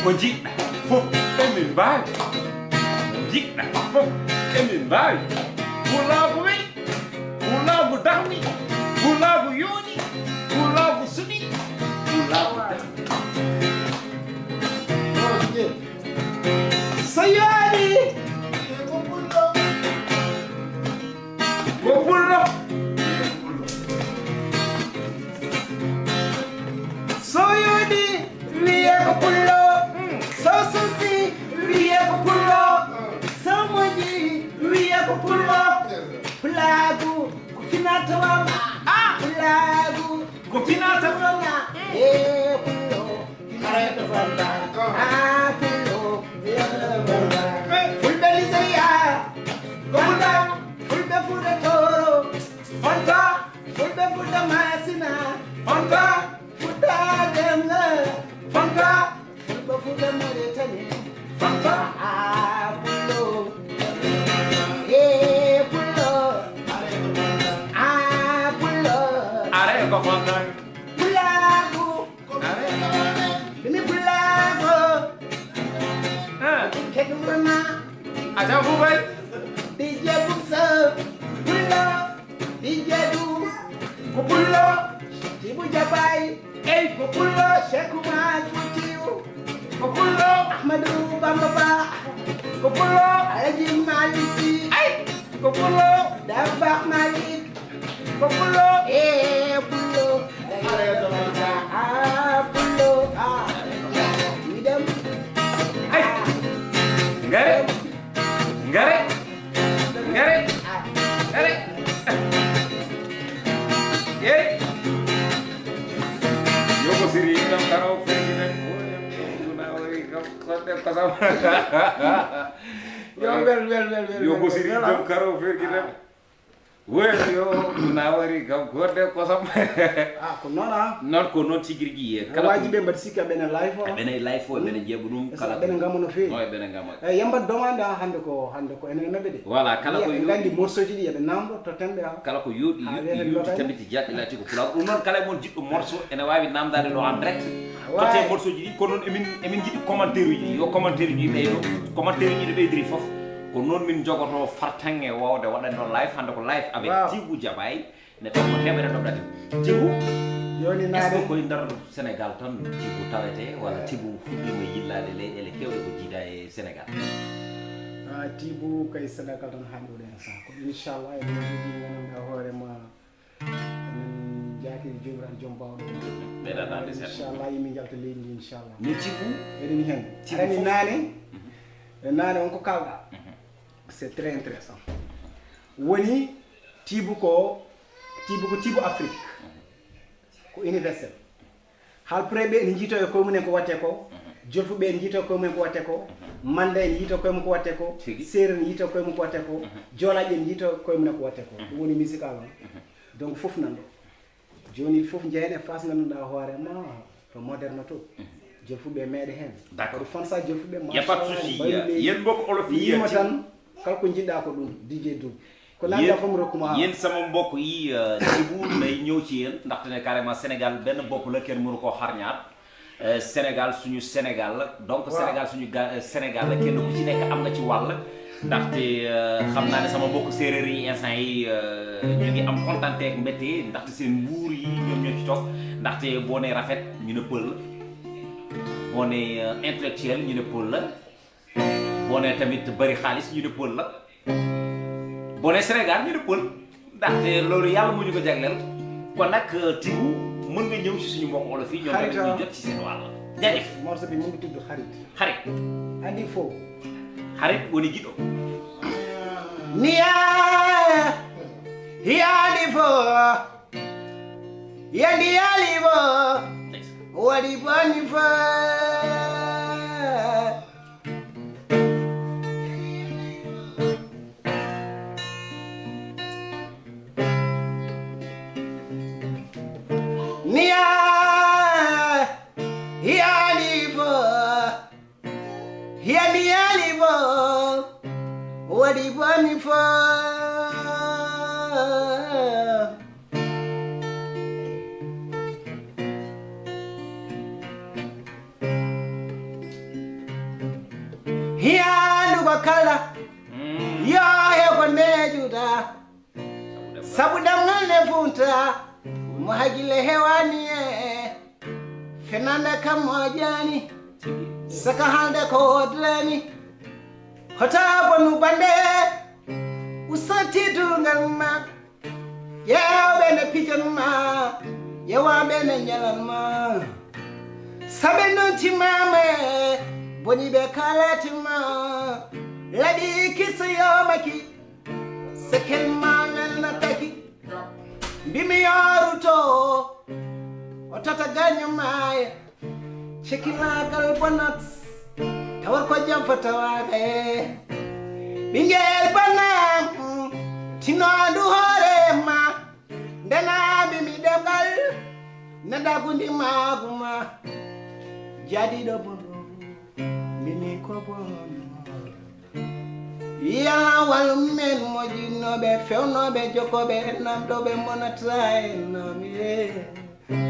ko njiɗɗa fof emin mbaawi. Ko njiɗɗa fof emin mbaawi. Pulaagu weli, pulaagu darni, pulaagu yooɗi, pulaagu suɓi, pulaagu darni. So yooɗi, ko pullo. So yooɗi, wiye ko pullo. So suusi, wiye ko pullo. So moƴƴi, wiye ko pullo. Pulaagu ko finatawa. Pulaagu ko finatawa. E pullo. Arrête Fanta. Ah, pullo. Fulɓe Nigeria. Fanta. Fulɓe Fuuta Tooro. Fanta. Fulɓe Fuuta Masina. Fanta. Fuuta Demga. Fanta. Fulɓe Fuuta Mauritanie. Fanta. Ah, pullo. Eh, pullo. Ah, pullo. Arrête ko Fanta. Pulaagu. Mimi pulaagu. Ah. Kedurna. Aja Bubay. D J Buksa. Pullo. D J Du. Ko pullo. Tibu Jabay. Ey, ko pullo. Cheikh Oumar Foutiyou. Ko pullo. Ahmadou Bamba Ba. Ko pullo. Alaji Malick Sy. Ey, ko pullo. Dabakh Malick. Ko pullo. Eh, pullo. Ah, pullo. Ah. Miɗem. Ay. Ngare. Ngare. Ngare. Ngare. Yeri. Yo ko siri kam karaw fegi men. Duna wari kam kodde kosam. Yo wel, wel, wel, wel, yo wel, ko siri wel, kam ah. Karaw fegi men. Weeyo, na wari kam gorde kosam. Ah, ko noon, ah. Noon ko noon tigi rigi ye. Kala ko waajibi ɓe mbaɗi sikki aɓene live o. Aɓene live o, aɓene jeeɓa ɗum. Kala aɓene ngama no feewi. No aɓene ngama. Eh, yamba demande, ah, hannde ko, hannde ko enen naɓe de. Voilà, kala ko yooɗi. Nganndi morceau ji ɗi eɓe namdo to tembe, ah. Kala ko yooɗi, yooɗi, yooɗi tamiti jaɗɗi laati ko pulaar. Ɗum noon kala e mon jiɗɗo morceau ene waawi namdaade ɗo en direct. Totte morceau ji ɗi, kono noon emin, emin njiɗi commentaire uji ɗi. Yo commentaire uji ɗi ɓeydo. Commentaire uji ɗi ɓeydiri fof. Ko noon min jogoto fartaŋŋe wawde waɗande on live, hannde ko live avec Tibu Jabay. Ne taw ko heɓere ɗo ɗati. Tibu, est-ce que koye nder Sénégal tan Tibu tawete, wala Tibu fuɗɗiima yillaade leyɗeele keewɗe ko jiida e Sénégal? Ah, Tibu kay Sénégal tan hannde woni instant. Ko inchallah, eɗen njiɗi gandanɗa hoore ma. Min jaakiri joomiraaɗo joom bawɗo. Ɓeyda daande seeɗa. Inchallah, yimi njalta leydi ndi, inchallah. Min Tibu. Eɗen heen. Tibu arani fof. Naane. Mhm. E naane on ko kalɗa. Mhm. C'est très intéressant. Woni Tibu ko, Tibu ko Tibu Afrique. Ko universel. Haalpulaaɓe ɓe ene njiytoo e koye mumen ko waɗetee ko. Mhm. Jolfuɓe ɓe ene njiytoo e koye mumen ko waɗetee ko. Mhm. Mannda ene njiytoo e koye mum ko waɗetee ko. Tigi. Seereer ene njiytoo e koye mum ko waɗetee ko. Mhm. Joolaaɓe ene njiytoo e koye mumen ko waɗetee ko. Mhm. Ɗum woni musical o. Mhm. Donc fof nan ɗo. Jooni fof njehen e face ngannduɗaa hoore ma to moderne to. Mhm. Jolfuɓe meeɗa heen. D'accord. Kono fansa Jolfuɓe, y a pas de souci. Machallah, mbaɗi leydi. Yen mbokk olof yi, yima tan, kala ko njiɗɗa ko ɗum, D J Dou. Ko nanɗa fof mi rokkuma. Yen sama mbokk yi, euh, Tibu nay ñëw ci yéen, ndaxte ne carrément Sénégal benn bopp la, kenn mënu koo xar ñaar. Euh, Sénégal suñu Sénégal la, donc Sénégal suñu ga-, euh, Sénégal la, kenn ku ci nekk am nga ci wàll. Ndaxte, euh, xam naa ne sama mbokk séeréer yi instant yi, euh, ñu ngi am contenté ak mbette, ndaxte seen nguur yi ñoom ñoo ci toog. Ndaxte boo nee rafet, ñu ne pël la. Boo nee, euh, intellectuel, ñu ne pël la. Boo nee tamit bari xaalis, ñu ne pël la. Boo nee Sénégal, ñu ne pël. Ndaxte loolu yàlla moo ñu ko jagleel. Kon nag, euh, Tibu, mën nga ñëw ci suñu mbokk olof yi, ñoom tamit ñu jot ci seen wàll. Jaajëf. Morceau bi mu ngi tudd Xarit. Xarit. Andi fo. Xarit woni giɗo. Niya. Yandi fo. Yandi yali fo. Ndeysaan. Waɗi boni fo. Hiyaali fo, hiyaali yaali fo, waɗi boni fo. Hiyaandu ko kala, yo hew ko neejuɗa. Sabu ɗemngal ne funta, mo hakkille hewaani e fenande kam moƴaani. Saka haalde ko woodani. Hota bonu bande, usta teddungal ma. Ƴeewɓe ne pijan ma, ƴeewaaɓe ne njalan ma. Sabe noon timaama e boni ɓe kaalati ma. Laɓi kiso yomaki, sekel ma ngal na taki. Mbimi yoruto, o tata gaño maaya. Cekkilaagal bonat, tawar ko jam fotawaaɓe. Ɓinngel bana, tinoondu hoore ma. Ndenaaɓe mi ɗemngal, nadagundi maagu ma. Jaadiiɗo bono, mbimi ko bono. Yalla wallu men moƴƴinooɓe, fewnooɓe, jokkooɓe, e namdooɓe, monata e nam, eh. Mm.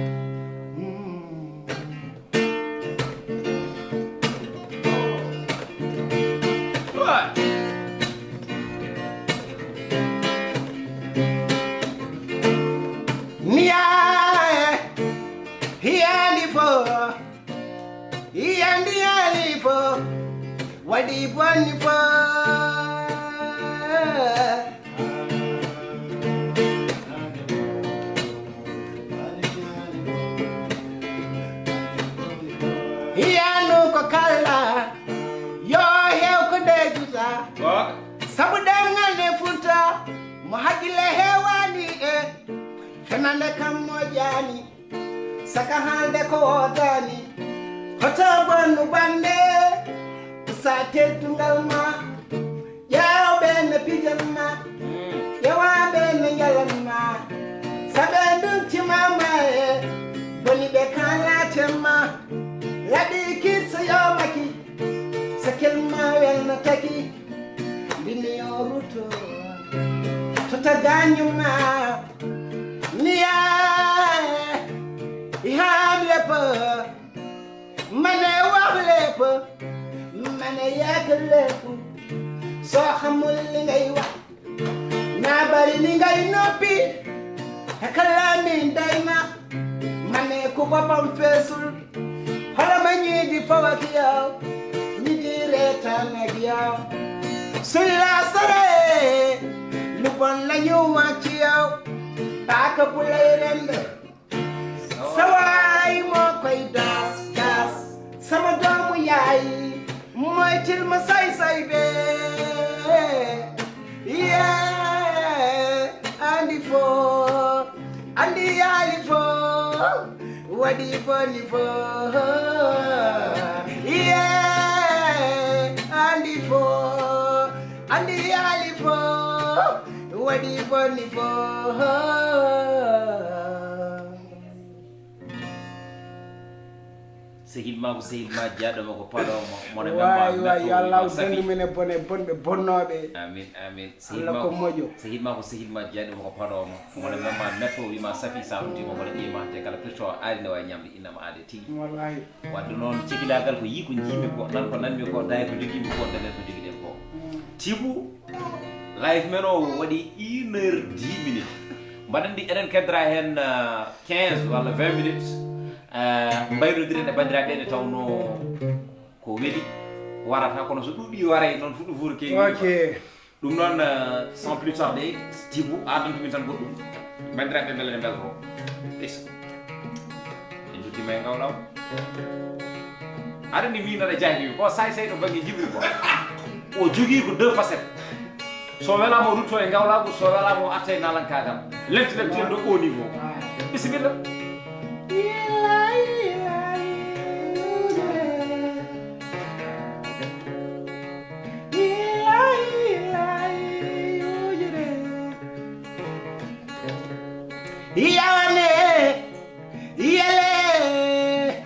Niyaa e hiyaandi fo, hiyaandi yaali fo, waɗi bonni fo. Hiyaanu ko kala, yo hew ko ndeejuta. Sabu ɗemngal ne funta, mo hakkille hewaani e fenande kam moƴaani. Saka haalde ko woodani, hoto bonnu bande, usta teddungal ma. Ƴeewɓe ne pijan ma, ƴeewaaɓe ne njalan ma. Sabe ndunti ma ma e boni ɓe kaalate ma. Laɓi kiso yomaki, sekel ma wel na taki. Mbimi yoruto, tota gaño ma. Niyaa e haam lepo, mane wax lepo, mane yak lepo. Soo xamul li ngay wax, naa bari li ngay noppi. Xekalaami day na, mane ku boppam feesul. Xoolal ma ñii di fo ak yow, ñii di reetaan ak yow. Suñ la soree, lu bon la ñu wax ci yow. Paaka bu lay rend, sa waay moo koy daas, daas. Sama doomu yaay, mooy til ma say say be. Yeah, andi fo, andi yaali fo, waɗi boni fo. Yeah, andi fo, andi yaali fo, waɗi boni fo. Sehil ma ko sehil ma, jaaɗo ma ko paɗo ma. Mone memma. Waay, waay, yo Allah dandu men e bone bonɓe bonnooɓe. Amin, amin. Sehil Allah ma ko ko moƴo. Sehil ma ko sehil ma, jaaɗo ma ko paɗo ma. Mone memma metto wima safi sa ɗum tima wala ƴeema te kala pirto aari ne wawi ñamde innama aade tigi. Wallahi. Wadde noon cekilagal ko yi ko jiimi ko, nan ko nanmi ko, daye ko jogiimi ko, daɗen ko jogiɗen ko. Mm. Tibu, live men o waɗi une heure dix minutes. Mbaɗen ndi enen keddora heen, ah, quinze walla vingt minutes. Ah, mbayrodiren e banndiraaɓe ɓe nde tawnoo ko weli warata, kono so ɗuuɗi waray noon fuɗu fuur keewi. Ok. Ɗum noon, ah, sans plus tarder, Tibu, adantu min tan goɗɗum. Banndiraaɓe mbele ne mbelto. Est-ce que en nduttima e ngawlaw? Aɗa andi min aɗa jahli ko say say to bangge jibri ko. O jogii ko deux facettes. So welaama o rutto e ngawlaagu, so welaama o arta e naalankaagal. Lenti lenti en ɗo au niveau. Bisimilla. Yawane, yele.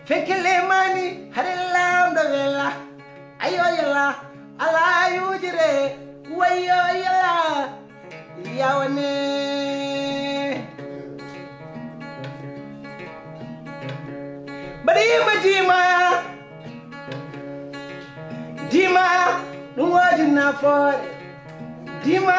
Fekke lemani hare lamɗo wela. Ayo yela ala yujire. Wayo yela yawane. Baɗima dima. Dima ɗum wodi nafoore. Dima.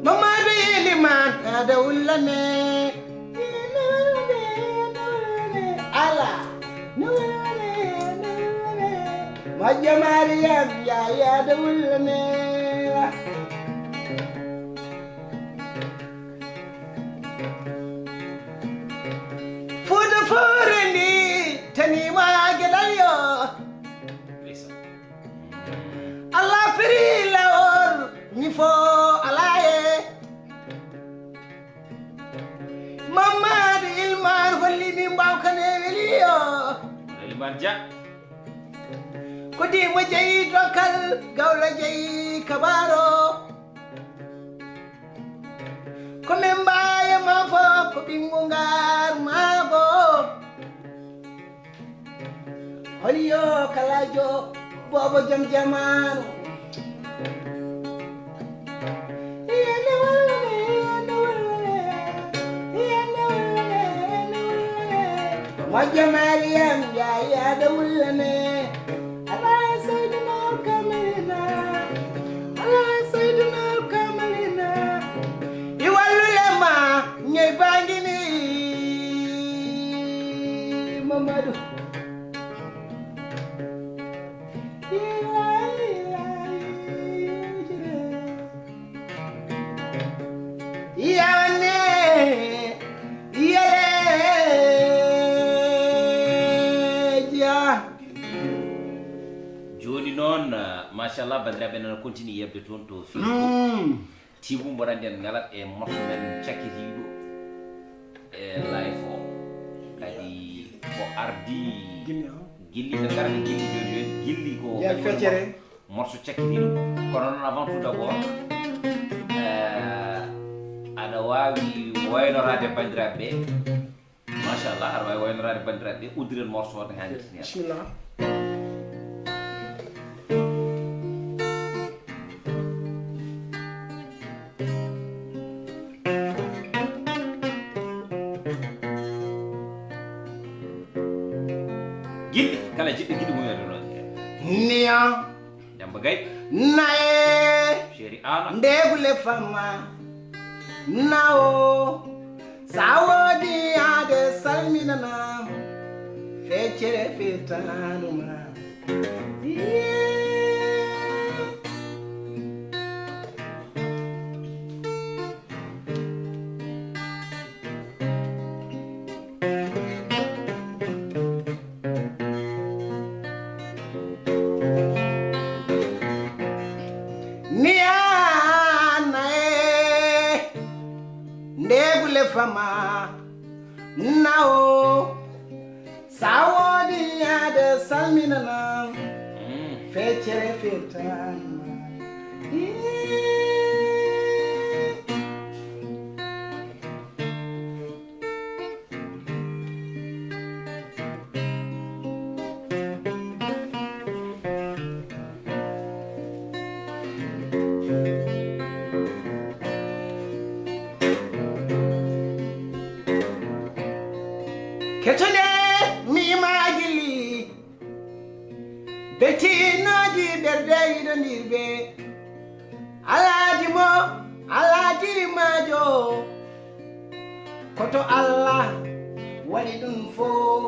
Mamadu Iliman ada ullane. Ala. Majja Mariam ya ya da ullane. Fuuta foore ndi taniima geɗal yo. Ndeysaan. Allah firi lawol ñifo alaa e. Mamadu Ilman holli min mbawkane weli yo. Ilman Dia. Ko dimo jeyi dokkal gawla jeyi kabaro. Ko min mbaye ma fof ko ɓinngu ngar maago. Holi yo kalajo bobo jom jamanu. Moƴƴo Mariam Yaya da wullane. Ala Seydina Kamalina. Ala Seydina Kamalina. I wallule ma ñey bangini Mamadou. Yawane yeleja. Jooni noon, machallah, banndiraaɓe nana continue yeɓde toon to Facebook. Mm. Tiibu mboɗo anndi en ngalat e morso men cakkitiiɗo e live o. Kadi ko ardi gilli o. Gilli ɓe ngarani gilli jooni jooni. Gilli ko Yaa kadi woni feccere. Morso cakkitiiɗo. Kono noon avant tout d'abord, eh, aɗa waawi waynoraade banndiraaɓe ɓe. Machallah, aɗa waawi waynoraade banndiraaɓe ɓe. Uddiren morso o haa ngartinen. Bismillah. Gilɗi, kala jiɗɗo gilɗi mum e ɗo noon. Niya. Demba Gaye. Naye. Chéri Ana. Ndegule fama. Nawo. Sa wodi yaade salminanam. Feccere fetanuma. Niana e ndegule fama nawo. Sa wodi yaade salminanam. Mm. Feccere firtanima. Ketone mi imaaji li. Bettinooji ɓerɗe yiɗondirɓe. Alaaji mo, alaaji rimaajo. Koto Allah waɗi ɗum fof.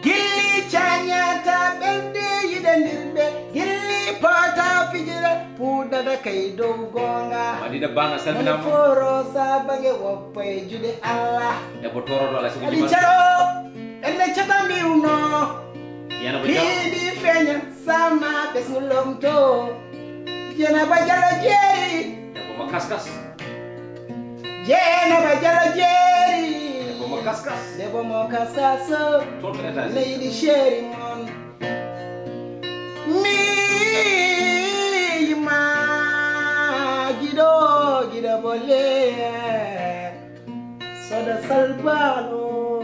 Gilli cañata ɓerɗe yiɗondirɓe. Gilli pota fijira puɗɗata kay dow goonga. Madina Bang a salminaama. Moni foro sa bage woppa e juɗe Allah. Debbo toroɗo Allah sigi. Ali Caro, enne cata mbiwno. Yana ba jalo. Piɗi feña sama ɓesngu lomto. Jena ba jalo jeeri. Debbo ma kaskas. Jena ba jalo jeeri. Debbo ma kas Debbo mo kaskas. Leydi chéri mon. Mi yima giɗo giɗo bolle. Soda salbalo.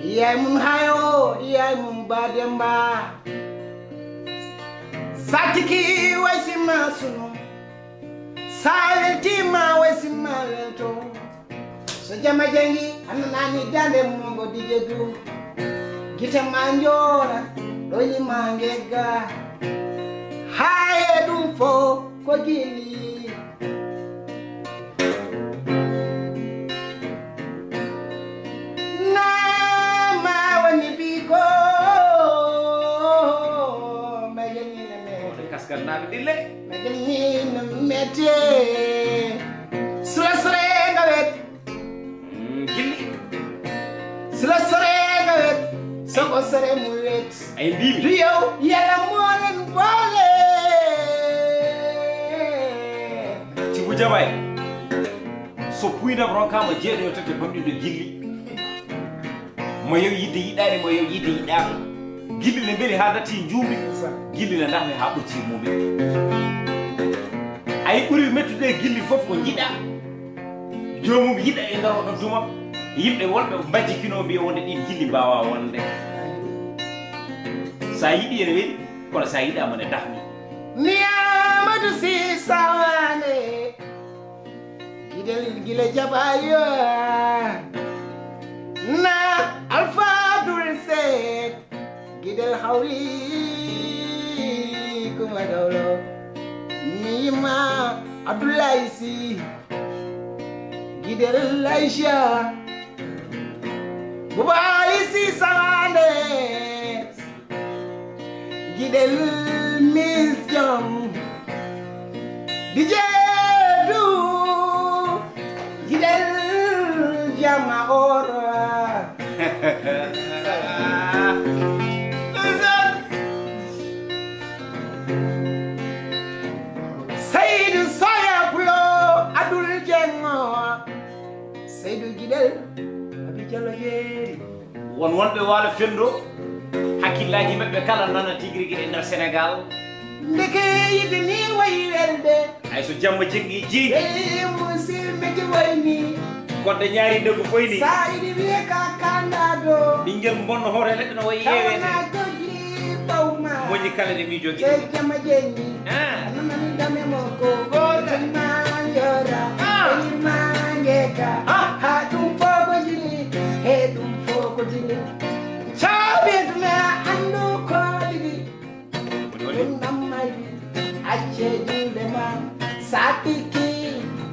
Iyay mun hayo, iyay mun bademba. Satiki waysima sunu. Sa weltima waysima welto. So jama jangi annanani dande mongo dije du. Gite ma njora, ɗoyni ma ngegga. Haye ɗum fo ko gili. Nama woni biko. Mbagen ni na mete. Kaskan na dille. Mbagen ni na mete. Sura sura nga wet. Mm, gilli. Sila sore ga wet, soko sore mu wet. Ay mbimi. Du yow, yalla molen bole. Tibu jabay. So puynam ronkama jeeɗo yo tete bamɗiɗo gilli. Mo yo yidde yiɗaani, mo yo yidde yiɗaama. Gilli ne mbeli haa natti njuumri. Gilli ne ndahmi haa ɓocci muumi. Ay ɓuri mettude gilli fof ko jiɗa. Joomum yiɗa e nder oɗo duma. Yimɓe wolɓe mbajjikino mbiya wonde ɗin gilli mbawa wonde. Sa yiɗi ene weli, kono sa yiɗama ne dahni. Mi Amadou Sy Sawane. Gidel gila jaɓayo. Na Alpha Abdoul Seck. Gidel hawli kuma gawlo. Mi yima Abdoulaye Sy. Gidel Aïcha. Buba Ali Sy Sawande. Gidel Miss Jom. Di Jeedu. Gidel Jama Oro. Seydou Soya Pulo Abdoul Dieng. Seydou Gidel. Abi Diallo Jeeri. Won wonɓe waalo fenndo, hakkillaaji maɓɓe kala nana tigi rigi e nder Senegaal. Ndeke yiɗi ni wayi welde. Hay so jamma cengi jeyi. Ɓe musidɓe ji wayni. Kodde ñaari ndegu foyni. Sa yiɗi wiye ka kanda do. Ɓinngel bonno hoore leɗɗe no wayi yeweede. Tawana jogi bawma. Moƴƴi kala ne miijo giɗo. Te jama jenni. Ah. Ananani dame moko. Gola. Jama yora. Ah. Ima ngeka. Ah. Ha ɗum fogo jini. He ɗum fogo jini. Cawɓe duna anndu ko ɗiɗi. Woni, woni. Ɗum ɗam mayri. Acce juuɗe ma. Satiki.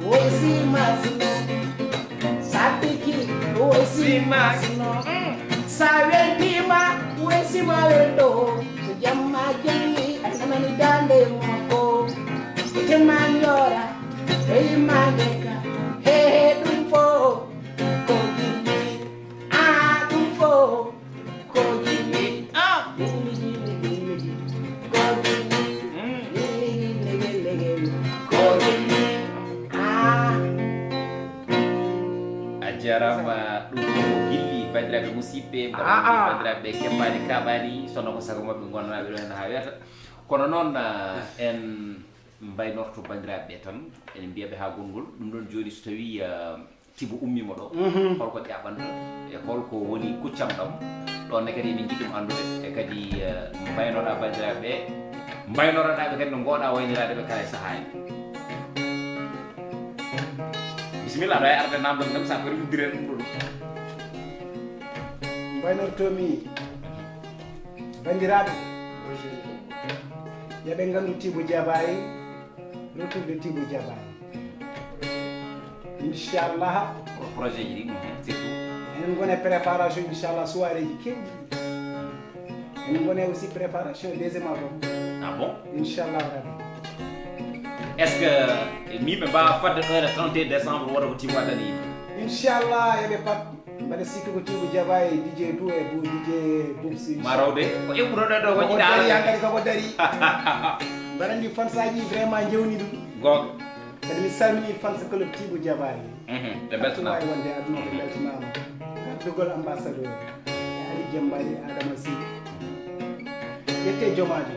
Woy si masino. Satiki. Woy si masino. Mm. Sa weltima. Woy si ma weldo. So jamma janni. A nanani dande mako. Ite ma yora. Hey ma ngeka. He he ɗum fo. Ko jinni. Ah, ɗum fo. Ko jinni. Ah. Jinni, jinni, jinni, jinni. Ko jinni. Mm. Jinni, jinni, jinni, jinni. Ko jinni. Ah. A jarama, ɗum ko gilli, bandiraɓe musidɓe, mbaɗa Ah, ah. bandiraɓe keɓɓani kaɓani, sono ko sago maɓɓe gonnaaɓe ɗo hen ha weeta. Kono noon, ah, en mbaynorto bandiraɓe ɓe tan, enen mbiyaɓe ha gongol. Ɗum ɗon joni so tawi, ah, Tibo ummima ɗo, Mhm. holko ƴaɓanta e holko woni kuccam ɗam? Ɗon ne kadi emin jiɗi ɗum anndude, e kadi, eh, mbaynoɗa bandiraɓe ɓe, mbaynoɗa ɓe kadi no ngoɗa waynirade ɓe kala e saaha en. Bisimilla, aɗa wawi arde namdam tan, sa ko uddire ɗum ɗon. Mbaynortomi bandiraɓe, yoɓe gandu Tibo Jabaye, retour de Tibo Jabaye. Inchallah. Ko projet ji ɗi, mhm, surtout. Eɗen gone préparation, inchallah, soirée ji kewɗi. Eɗen gone aussi préparation deuxième album. Ah bon? Inchallah rabbi. Est-ce que, eh, mi ɓe mbawa fadde ɗo e le trente et un décembre, wota ko Tibo waɗani yimɓe? Inchallah, eɓe pat. Mbaɗa sikki ko Tibo Jabaye, D J Dou e bu-, D J Boubs, ma rawde, ko eɓɓunoɗo ɗo, ko koko jiɗa dari, arde. Hankadi koko dari. Mbaɗa andi fansaji vraiment jewni ɗum. Goonga. Kadi mi salmini fans club Tiigu Jabaali. Mhm, ɓe mbeltanaama. Wawi wonde aduna ɓe mbeltanaama. Gardugol ambassadeur. E Ali Jembaali Adama Sy. Ƴette jomaajo.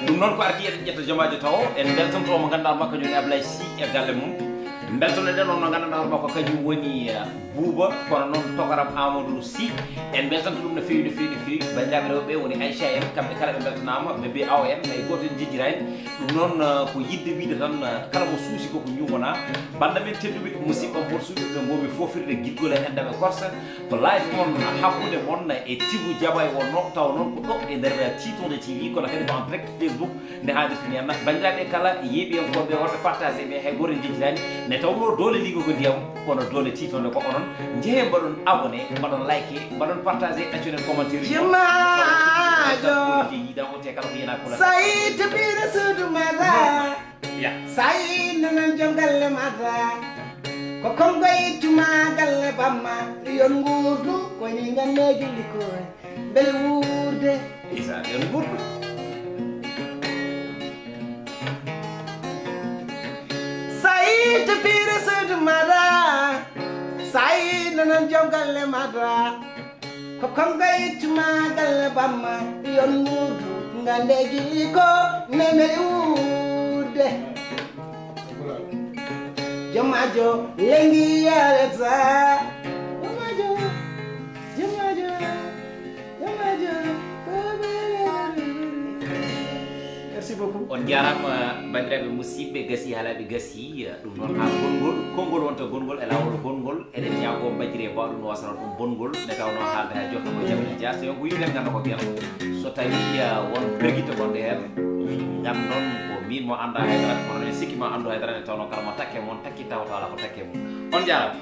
Ɗum noon ko arti eɗen ƴetta jomaajo tawo en mbeltanto mo ngannduɗaa makko joni Ablaye Sy e galle mum. Mbeltanoɗen on no ngannduɗaa makko kañum woni eh, Buuba, kono noon togaram Amadou Sy. En mbeltanto ɗum no feewi no feewi no feewi. Banndiraaɓe rewɓe woni Aïcha en, kamɓe kala ɓe mbeltanaama, ɓe mbiya awa en hay gooto en jejjiraani. Ɗum noon eh, ko yiɗde wiide tan eh, kala mo suusi koko ñuumanaa. Bannda men tedduɓe, musidɓe am hoto suuɓe ɓe ngoomi foofirde giɗgol e enɗam e korsa. Ko live on hakkunde mon e Tiigu Jabaali wonnoo, tawa noon ko ɗo e nder Tiitonde T V, kono kadi ko en direct Facebook nde haalirta ni en. Banndiraaɓe kala yeeɓiyankooɓe wonɓe partagé ɓe hay gooto en jejjitaani, nde tawnoo doole liigo ko ndiyam, kono doole tiitonde ko onon. Njehee mbaɗon abonné, mbaɗon like, mbaɗon partagé, ɗaccoɗen commentaire. Jemaajo. Yiɗan o te kala ko yenaa kula. Sayi to piire suudu mara. Ya. Sayi nanan jom galle mata. Ko kongo ittuma galle bamma. Yon ngurdu ko ni nganneji likkoy. Bel wuurde. Isa, yon ngurdu. Sayi to piire suudu mata. Sayi nanan jom galle mata. Ko kongo ittuma galle bamma. Yon ngurdu nganneji liko. Memeli wuurde. Jomaajo lengi yarata. Jomaajo, jomaajo, jomaajo. Merci beaucoup. On njaaraama banndiraaɓe musidɓe, gasi haalaaɓe gasi. Ɗum noon haa gongol, konngol wonta gongol e laawol gongol. Eɗen ñaagoo mbajjire mbaaɗo no wasata ɗum bongol, nde tawnoo haalde haa jotta ko jaɓi jaaste yon ko yimɓe ngannda ko mbiyan. So tawii won bergite gonɗe heen, ngandon ko miin mo annda haydara, kono ne sikki ma anndu haydara, nde tawnoo kala mo takke mon takki tawata alaa ko takke mum. On njaaraama.